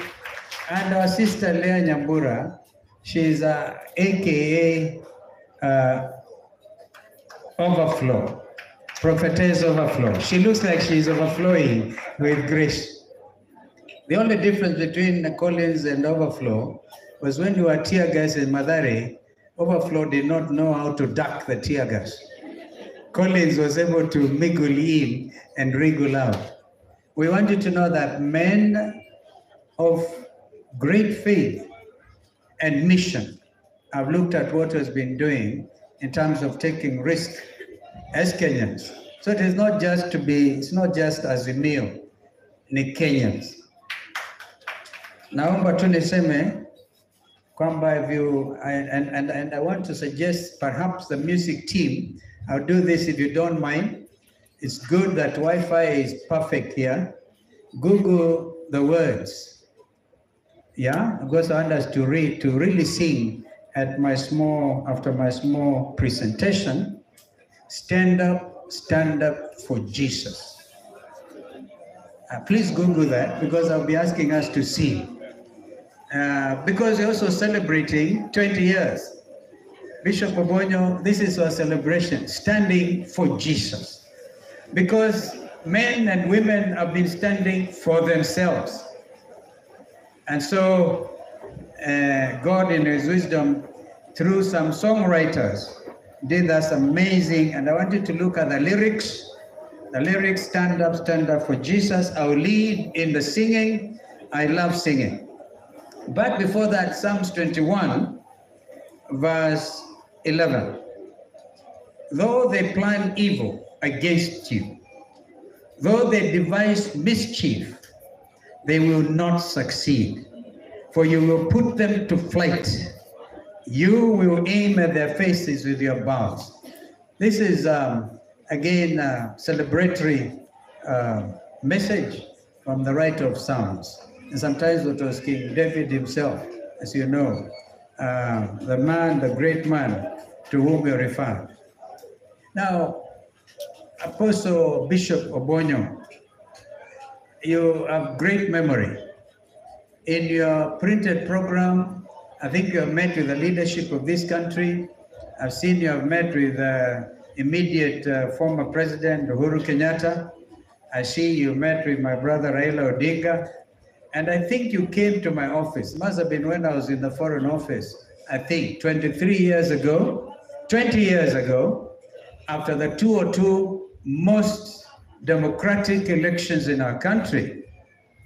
and our sister Leah Nyambura. She's AKA Overflow, Prophetess Overflow. She looks like she's overflowing with grace. The only difference between Collins and Overflow was when you were tear gas in Mathare, Overflow did not know how to duck the tear gas. Collins was able to mingle in and wriggle out. We want you to know that men of great faith and mission have looked at what has been doing in terms of taking risk as Kenyans. So it is not just to be, it's not just Azimio, ni Kenyans. Naomba tu niseme kwamba if you, and I want to suggest perhaps the music team, I'll do this if you don't mind. It's good that Wi-Fi is perfect here. Google the words. Yeah, because I want us to read, to really sing at my small, after my small presentation. Stand up for Jesus. Please Google that, because I'll be asking us to sing. Because we're also celebrating 20 years. Bishop Obonyo, this is our celebration, standing for Jesus. Because men and women have been standing for themselves. And so God in his wisdom, through some songwriters, did us amazing. And I want you to look at the lyrics. The lyrics, stand up for Jesus. I'll lead in the singing. I love singing. But before that, Psalms 21, verse 11. Though they plan evil against you, though they devise mischief, they will not succeed, for you will put them to flight. You will aim at their faces with your bows. This is, again, a celebratory message from the writer of Psalms. And sometimes it was King David himself, as you know, the man, the great man to whom we refer. Now, Apostle Bishop Obonyo, you have great memory. In your printed program, I think you have met with the leadership of this country. I've seen you have met with immediate former President Uhuru Kenyatta. I see you met with my brother Raila Odinga. And I think you came to my office. Must have been when I was in the Foreign Office, I think 23 years ago, 20 years ago, after the 2002 most democratic elections in our country.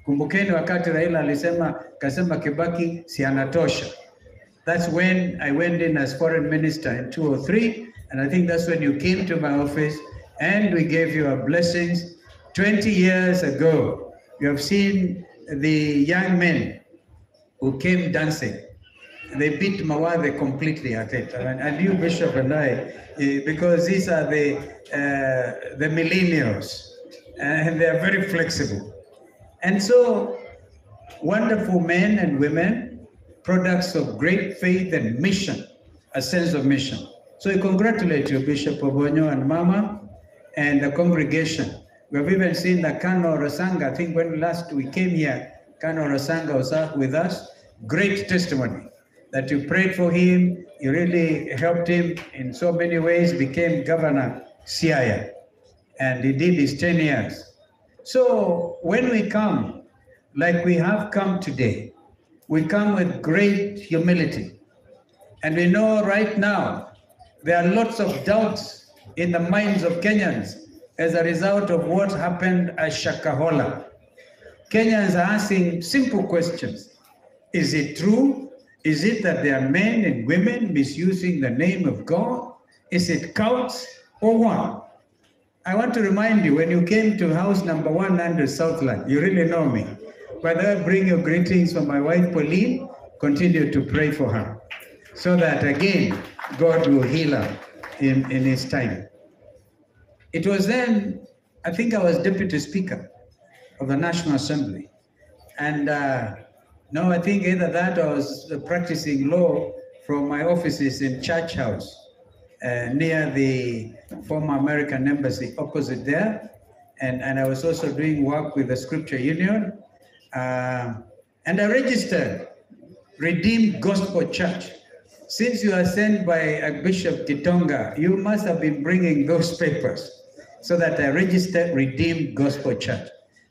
Kumbukeni wakati Raila alisema, kasema Kibaki si anatosha. That's when I went in as foreign minister in 2003, and I think that's when you came to my office and we gave you our blessings. 20 years ago, you have seen the young men who came dancing. They beat Mawathe completely at it. And you, Bishop, and I, because these are the millennials, and they are very flexible. And so, wonderful men and women, products of great faith and mission, a sense of mission. So I congratulate you, Bishop Obonyo and Mama, and the congregation. We have even seen the Kano Rasanga. I think when last we came here, Kano Rasanga was with us. Great testimony that you prayed for him, you really helped him in so many ways, became governor Siaya, and he did his 10 years. So when we come, like we have come today, we come with great humility. And we know right now, there are lots of doubts in the minds of Kenyans as a result of what happened at Shakahola. Kenyans are asking simple questions. Is it true? Is it that there are men and women misusing the name of God? Is it cults or what? I want to remind you, when you came to house number 100 Southland, you really know me. By the way, bring your greetings from my wife, Pauline. Continue to pray for her so that, again, God will heal her in his time. It was then, I think I was deputy speaker of the National Assembly. And no, I think either that or I was practicing law from my offices in Church House, near the former American Embassy opposite there. And I was also doing work with the Scripture Union. And I registered Redeemed Gospel Church. Since you are sent by Bishop Kitonga, you must have been bringing those papers so that I registered Redeemed Gospel Church.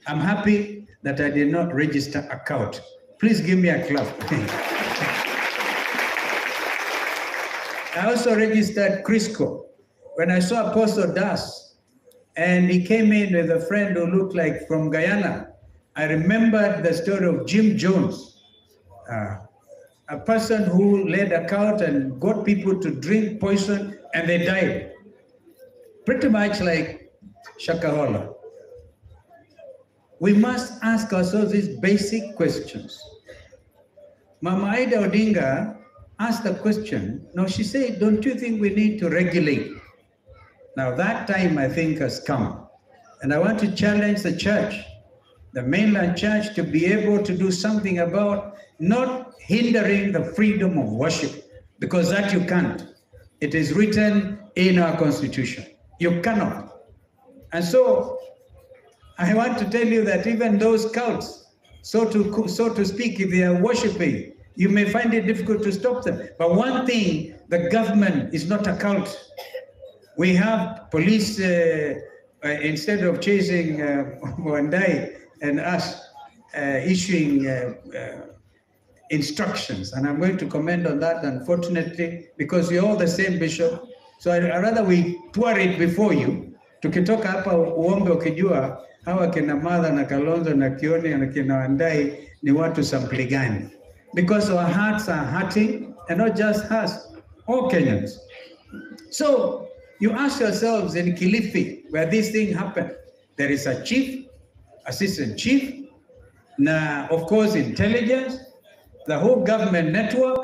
I'm happy that I did not register a cult. Please give me a clap. I also registered Crisco. When I saw Apostle Das, and he came in with a friend who looked like from Guyana, I remembered the story of Jim Jones, a person who led a cult and got people to drink poison and they died. Pretty much like Shakahola. We must ask ourselves these basic questions. Mama Ida Odinga asked a question. Now she said, don't you think we need to regulate? Now that time I think has come. And I want to challenge the church, the mainland church, to be able to do something about not hindering the freedom of worship, because that you can't. It is written in our constitution. You cannot. And so I want to tell you that even those cults, so to speak, if they are worshiping, You may find it difficult to stop them. But one thing, the government is not a cult. We have police, instead of chasing Wandayi and us, issuing instructions. And I'm going to comment on that, unfortunately, because you're all the same, Bishop. So I'd rather we pour it before you. Tukitoka hapa uombe ukijua hawa kina Martha na Kalonzo na Kioni na kina Wandayi ni watu sampuli gani. Because our hearts are hurting, and not just us, all Kenyans. So you ask yourselves in Kilifi, where this thing happened, there is a chief, assistant chief, now, of course, intelligence, the whole government network.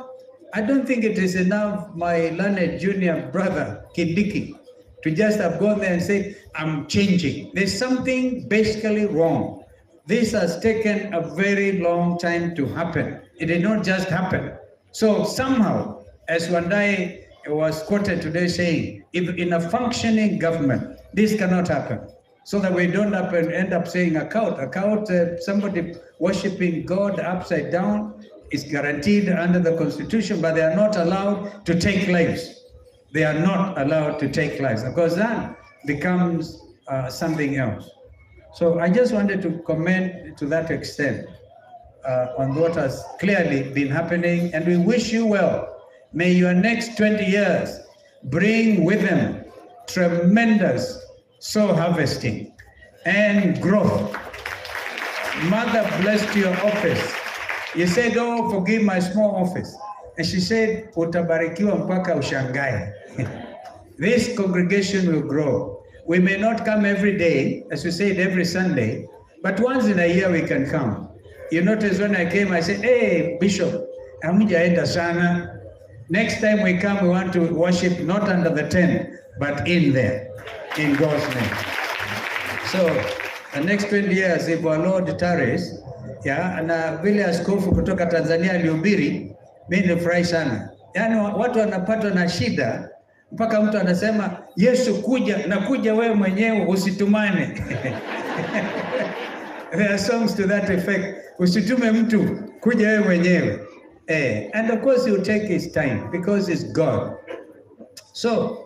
I don't think it is enough, my learned junior brother, Kindiki, to just have gone there and said, I'm changing. There's something basically wrong. This has taken a very long time to happen. It did not just happen. So somehow, as Wandayi was quoted today saying, if in a functioning government, this cannot happen. So that we don't end up saying a cult. A cult, somebody worshiping God upside down is guaranteed under the Constitution, but they are not allowed to take lives. They are not allowed to take lives. Of course, that becomes something else. So I just wanted to comment to that extent on what has clearly been happening, and we wish you well. May your next 20 years bring with them tremendous soul harvesting and growth. Mother blessed your office. You said, oh, forgive my small office. And she said, utabarikiwa mpaka ushangae. This congregation will grow. We may not come every day, as we said, every Sunday, but once in a year we can come. You notice when I came, I said, hey, Bishop, hamjaenda sana. Next time we come, we want to worship not under the tent, but in there, in God's name. So the next 20 years, if our Lord tarries, yeah, na vile askofu kutoka Tanzania alihubiri, mimi nilifurahi sana. Yaani watu wanapatwa na shida mpaka mtu anasema Yesu kuja na kuja wewe mwenyewe usitumane. There are songs to that effect. Usitume mtu, kuja wewe mwenyewe. And of course he will take his time because it's God. So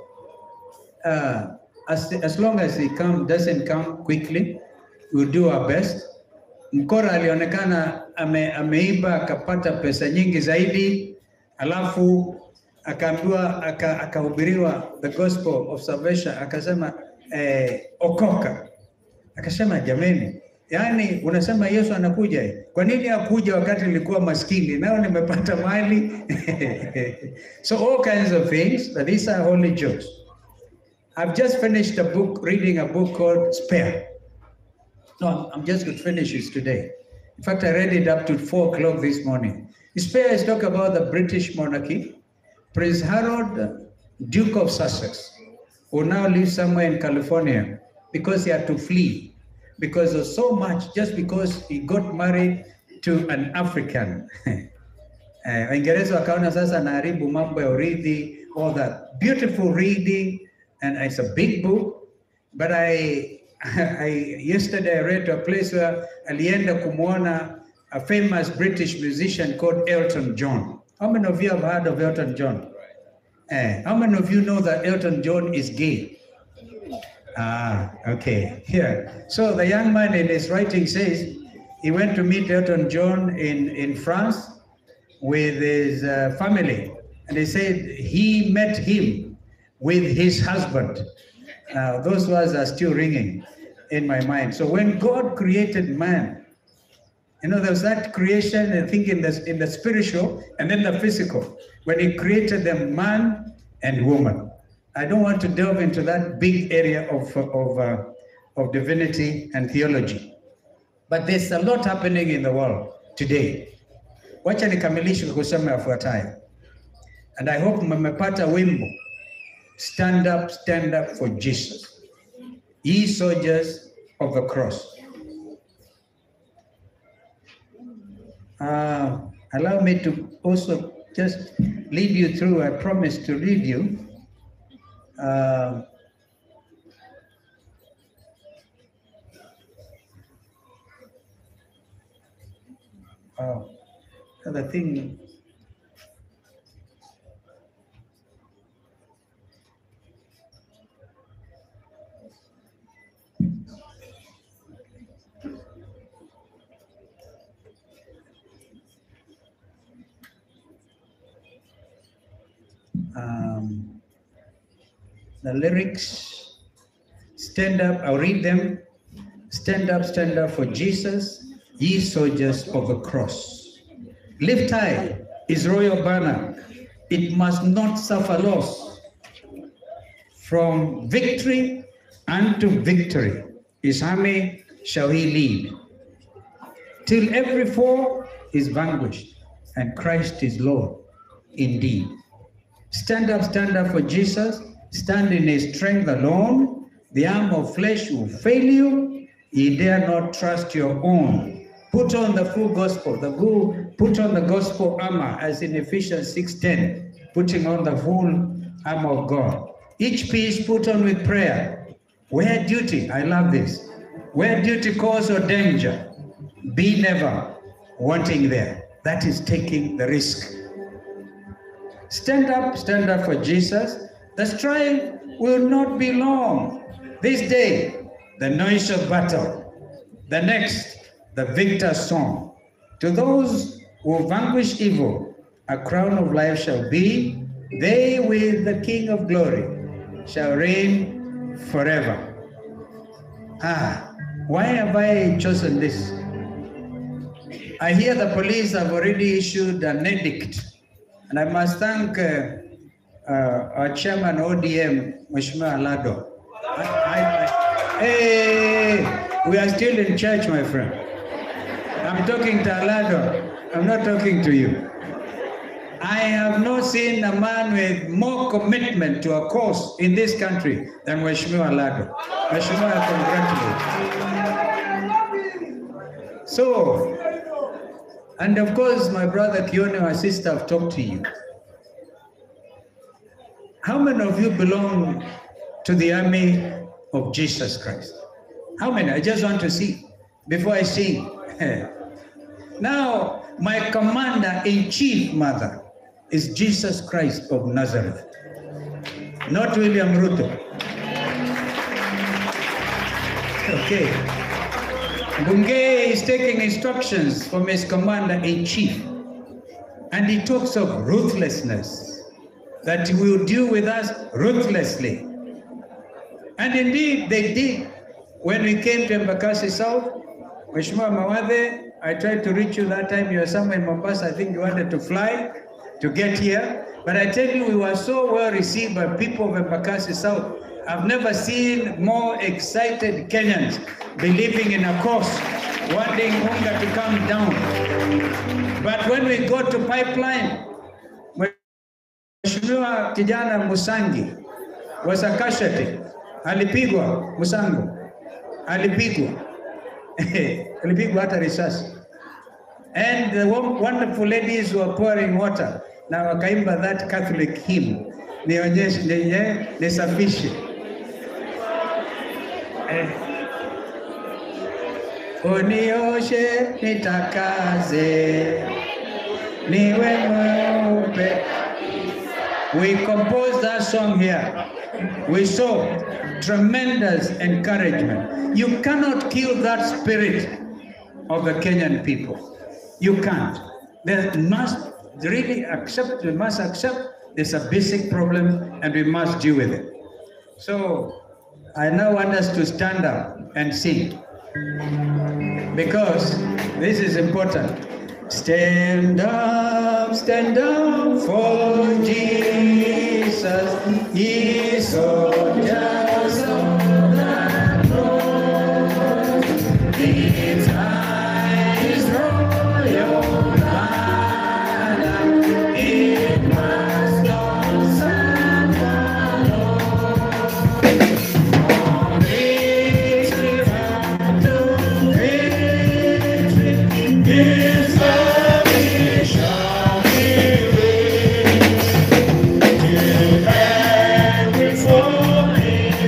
as long as he doesn't come quickly, we'll do our best. Mkora alionekana ameiba akapata pesa nyingi zaidi, alafu akaambiwa akahubiriwa the gospel of salvation, akasema okoka. Akasema jameni, yani unasema Yesu anakuja, kwa nini hakuja wakati nilikuwa maskini? Nao nimepata mali. So all kinds of things, but these are only jokes. I've just finished a book, reading a book called Spare. No, I'm just going to finish it today. In fact, I read it up to 4 o'clock this morning. Spare is talk about the British monarchy. Prince Harold, Duke of Sussex, who now lives somewhere in California because he had to flee because of so much, just because he got married to an African. Waingereza wakaona sasa anaharibu mambo ya urithi, all that. Beautiful reading, and it's a big book, but I yesterday I read to a place where alienda kumuona a famous British musician called Elton John. How many of you have heard of Elton John? How many of you know that Elton John is gay? Ah, okay. Here. So the young man in his writing says he went to meet Elton John in France with his family. And he said he met him with his husband. Those words are still ringing in my mind. So when God created man, you know, there's that creation, I think, in the spiritual and then the physical. When he created them, man and woman. I don't want to delve into that big area of divinity and theology. But there's a lot happening in the world today. Wacha nikamilishe kusema yafuatayo. And I hope mmepata wimbo. Stand up for Jesus. Ye soldiers of the cross. Allow me to also just lead you through. I promise to lead you. Oh, the thing The lyrics. Stand up, I'll read them. Stand up for Jesus, ye soldiers of the cross. Lift high his royal banner. It must not suffer loss. From victory unto victory, his army shall he lead, till every foe is vanquished and Christ is Lord indeed. Stand up for Jesus. Stand in his strength alone. The arm of flesh will fail you. Ye dare not trust your own. Put on the full gospel, put on the gospel armor, as in Ephesians 6:10, putting on the full armor of God. Each piece put on with prayer. Where duty, I love this, where duty calls or danger, be never wanting there. That is taking the risk. Stand up for Jesus. The strife will not be long. This day, the noise of battle. The next, the victor's song. To those who vanquish evil, a crown of life shall be. They with the King of glory shall reign forever. Ah, why have I chosen this? I hear the police have already issued an edict, and I must thank our chairman ODM, Mheshimiwa Alado. Hey, we are still in church, my friend. I'm talking to Alado. I'm not talking to you. I have not seen a man with more commitment to a cause in this country than Mheshimiwa Alado. Mheshimiwa, I congratulate you. So, and of course, my brother Kioni, my sister, have talked to you. How many of you belong to the army of Jesus Christ? How many? I just want to see before I sing. Now, my commander-in-chief, mother, is Jesus Christ of Nazareth, not William Ruto. Okay. Bungei is taking instructions from his commander-in-chief, and he talks of ruthlessness, that he will deal with us ruthlessly. And indeed, they did. When we came to Embakasi South, Mheshimiwa Mawathe, I tried to reach you that time. You were somewhere in Mombasa. I think you wanted to fly to get here. But I tell you, we were so well received by people of Embakasi South. I've never seen more excited Kenyans believing in a cause, wanting hunger to come down. But when we go to Pipeline, Mheshimiwa Kijana Musangi was a casualty. Alipigwa, Musango. Alipigwa. Alipigwa hata risasi. And the wonderful ladies were pouring water. Na wakaimba that Catholic hymn. Nionyeshe, nisafishe. Unioshe, nitakaze, niwe mweupe. We composed that song here. We saw tremendous encouragement. You cannot kill that spirit of the Kenyan people. You can't. They must really accept, we must accept there's a basic problem and we must deal with it. So I now want us to stand up and sing, because this is important. Stand up for Jesus, ye soldiers of the cross. Lift high his royal banner, it must not suffer loss. From victory to victory, his army shall be raised, till every foe is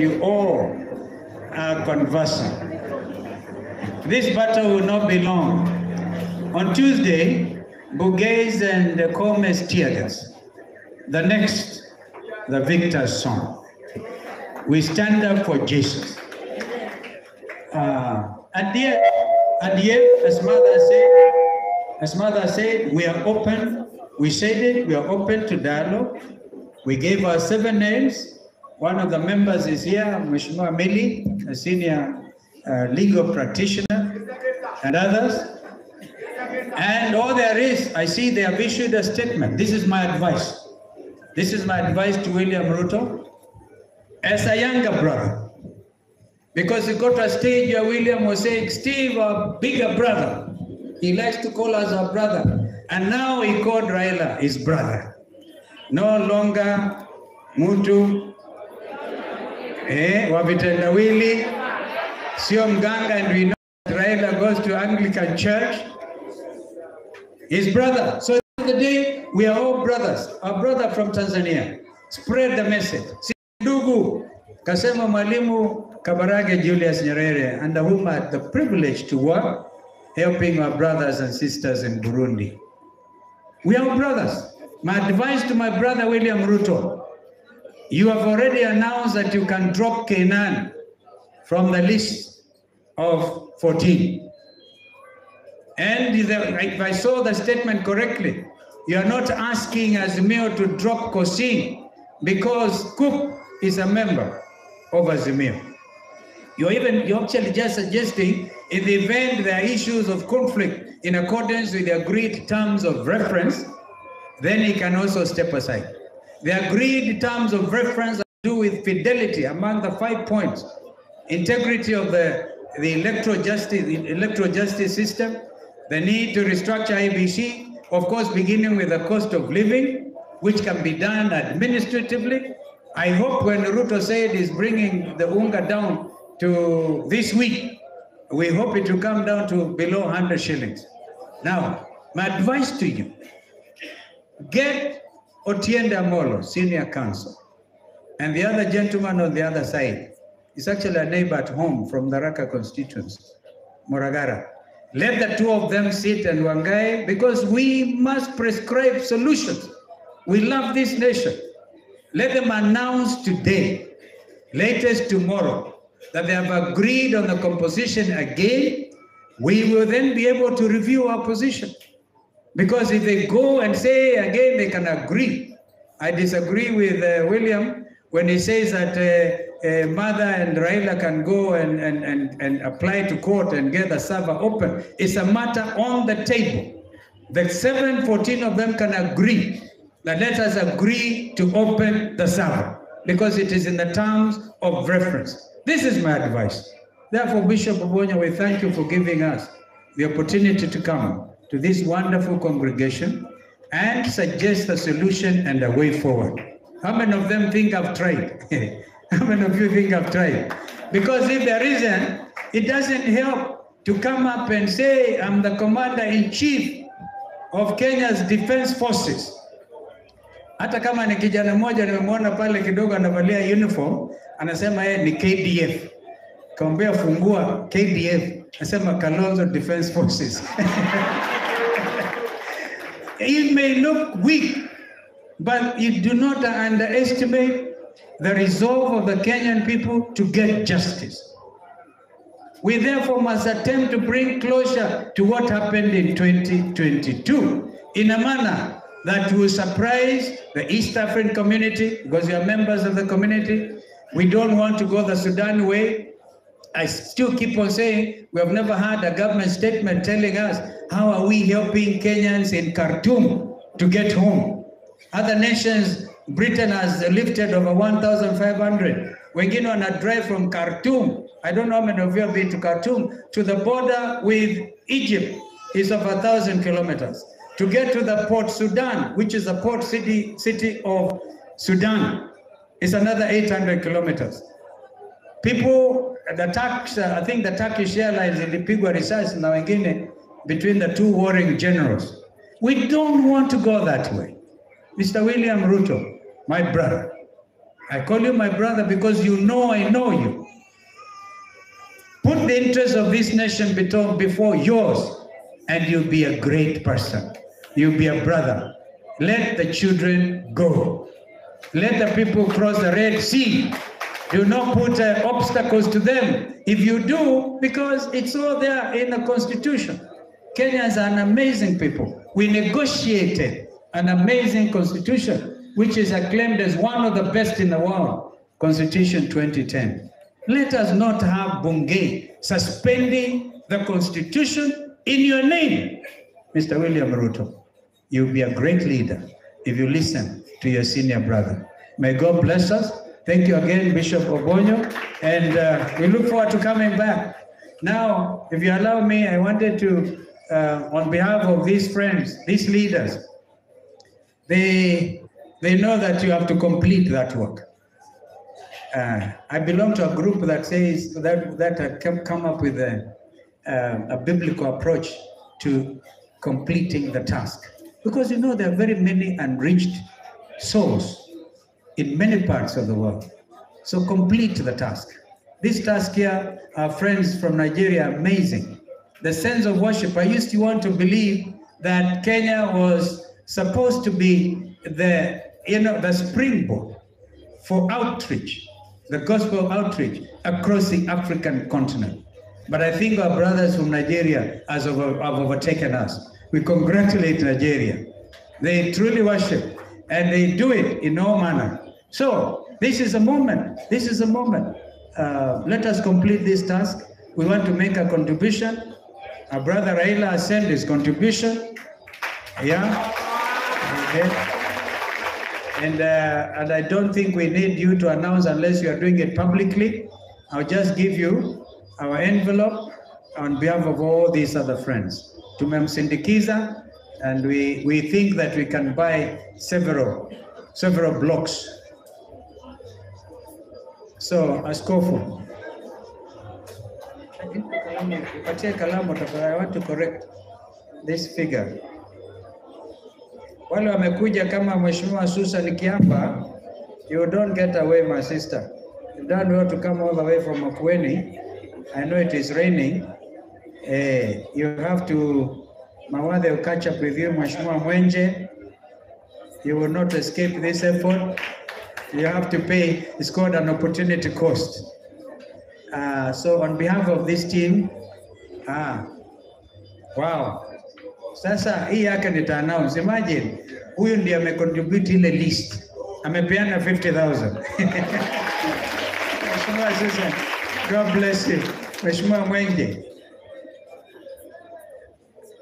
you all are conversant. This battle will not be long. On Tuesday, Bugais and Kome's tear gas. The next, the victor's song. We stand up for Jesus. At the end, as mother said, we are open. We said it, we are open to dialogue. We gave our 7 names. One of the members is here, Mheshimiwa Mili, a senior legal practitioner, and others. And all there is, I see they have issued a statement. This is my advice. This is my advice to William Ruto as a younger brother. Because it got to a stage where William was saying, Steve, our bigger brother. He likes to call us our brother. And now he called Raila his brother. No longer Mutu, wa vitendawili, sio mganga, and we know that Raila goes to Anglican Church. His brother. So at the end of the day, we are all brothers. Our brother from Tanzania. Spread the message. Si ndugu, kasema Mwalimu Kabarage Julius Nyerere, under whom I had the privilege to work, helping our brothers and sisters in Burundi. We are brothers. My advice to my brother William Ruto, you have already announced that you can drop Kenan from the list of 14. And if I saw the statement correctly, you are not asking Azimio to drop Kosin because Cook is a member of Azimio. You're actually just suggesting in the event there are issues of conflict in accordance with the agreed terms of reference, then he can also step aside. The agreed terms of reference do with fidelity among the 5 points: integrity of the electoral justice system, the need to restructure IEBC, of course, beginning with the cost of living, which can be done administratively. I hope when Ruto said he's bringing the unga down to this week, we hope it will come down to below 100 shillings. Now, my advice to you, get Otiende Amolo, senior counsel, and the other gentleman on the other side is actually a neighbor at home from the Tharaka constituency, Muragara. Let the two of them sit and Wangai, because we must prescribe solutions. We love this nation. Let them announce today, latest tomorrow, that they have agreed on the composition again. We will then be able to review our position. Because if they go and say again, they can agree. I disagree with William when he says that Mother and Raila can go and apply to court and get the server open. It's a matter on the table. The 714 of them can agree that let us agree to open the server because it is in the terms of reference. This is my advice. Therefore, Bishop Obonyo, we thank you for giving us the opportunity to come to this wonderful congregation and suggest a solution and a way forward. How many of them think I've tried? How many of you think I've tried? Because if there isn't, it doesn't help to come up and say, I'm the commander-in-chief of Kenya's defense forces. Hata kama ni kijana mmoja nimemwona pale kidogo anavalia uniform, anasema yeye ni KDF. Kaambia fungua KDF, anasema Kalonzo Defense Forces. It may look weak, but you do not underestimate the resolve of the Kenyan people to get justice. We therefore must attempt to bring closure to what happened in 2022 in a manner that will surprise the East African community, because we are members of the community. We don't want to go the Sudan way. I still keep on saying we have never had a government statement telling us how are we helping Kenyans in Khartoum to get home. Other nations, Britain has lifted over 1,500. Wengine wana drive from Khartoum. I don't know how many of you have been to Khartoum, to the border with Egypt is over 1,000 kilometers. To get to the port Sudan, which is the port city of Sudan, is another 800 kilometers. People, the Turks, I think the Turkish Airlines ilipigwa risasi na wengine between the two warring generals. We don't want to go that way. Mr. William Ruto, my brother, I call you my brother because you know I know you. Put the interests of this nation before yours, and you'll be a great person. You'll be a brother. Let the children go. Let the people cross the Red Sea. Do not put obstacles to them. If you do, because it's all there in the constitution. Kenyans are an amazing people. We negotiated an amazing constitution, which is acclaimed as one of the best in the world, Constitution 2010. Let us not have Bunge suspending the constitution in your name. Mr. William Ruto, you'll be a great leader if you listen to your senior brother. May God bless us. Thank you again, Bishop Obonyo, and we look forward to coming back. Now, if you allow me, I wanted to, on behalf of these friends, these leaders, they know that you have to complete that work. I belong to a group that says that had come up with a biblical approach to completing the task. Because you know there are very many unreached souls in many parts of the world. So complete the task. This task here, our friends from Nigeria, amazing. The sense of worship. I used to want to believe that Kenya was supposed to be the, you know, the springboard for outreach, the gospel outreach across the African continent. But I think our brothers from Nigeria have overtaken us. We congratulate Nigeria. They truly worship and they do it in all manner. So this is a moment. This is a moment. Let us complete this task. We want to make a contribution. Our brother Raila has sent his contribution. Yeah. Okay. And I don't think we need you to announce unless you are doing it publicly. I'll just give you our envelope on behalf of all these other friends. Tumemsindikiza, and we think that we can buy several blocks. So, Askofu, I want to correct this figure. Wale wamekuja kama Mheshimiwa Susan Kiamba, you don't get away, my sister. You don't want to come all the way from Makueni. I know it is raining. You have to, Mawathe will catch up with you, Mheshimiwa Mwenje. You will not escape this effort. You have to pay, it's called an opportunity cost. So on behalf of this team, wow. Sasa hii yake nita announce. Imagine, huyu ndiye amecontribute ile list. Amepeana 50,000. Mheshimiwa Susan, God bless you. Mheshimiwa Mwenje.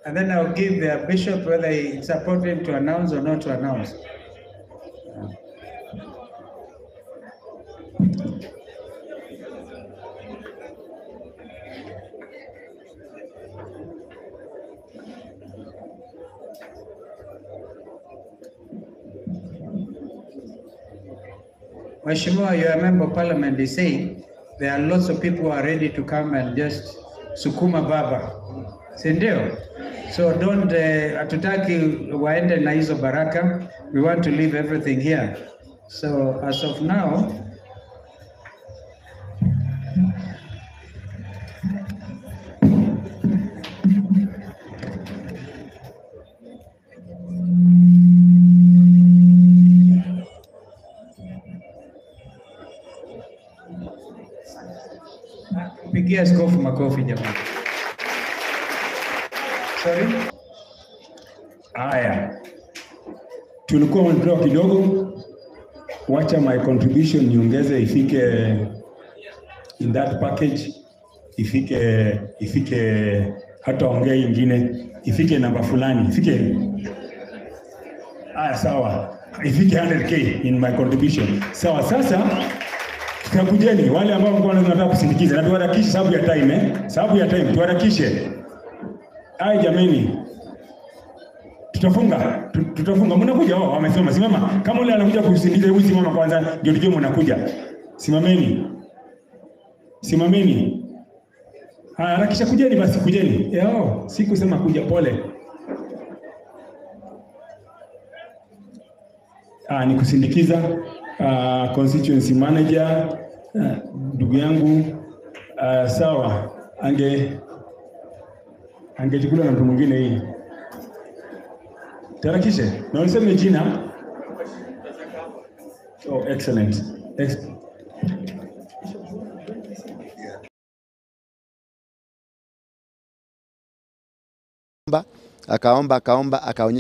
And then I'll give the bishop whether he support him to announce or not to announce. Mheshimiwa, you are a member of parliament, they say there are lots of people who are ready to come and just sukuma baba. Si ndio? So don't, hatutaki waende na hizo baraka. We want to leave everything here. So as of now, pigia askofu makofi jamani. Sorry? Aya. Tulikuwa withdraw kidogo. Wacha my contribution niongeze ifike in that package, ifike hata ongea ingine, ifike namba fulani, ifike. Aya, sawa. Ifike 100k in my contribution. Sawa, sasa tutakujeni wale ambao mko wanataka kusindikiza na tuharakishe sababu ya time, sababu ya time tuharakishe. Ai jameni. Tutafunga, tutafunga. Mnakuja wao wamesema simama. Kama yule anakuja kusindikiza hebu simama kwanza ndio tujue mnakuja. Simameni. Simameni. Harakisha kujeni basi kujeni. Yao, sikusema kuja pole. Ni kusindikiza. Constituency manager, ndugu yangu, sawa, angechukuliwa na mtu mwingine hii. Tarakishe na uniseme jina. Oh, excellent. Akaomba akaomba akaonyeshwa.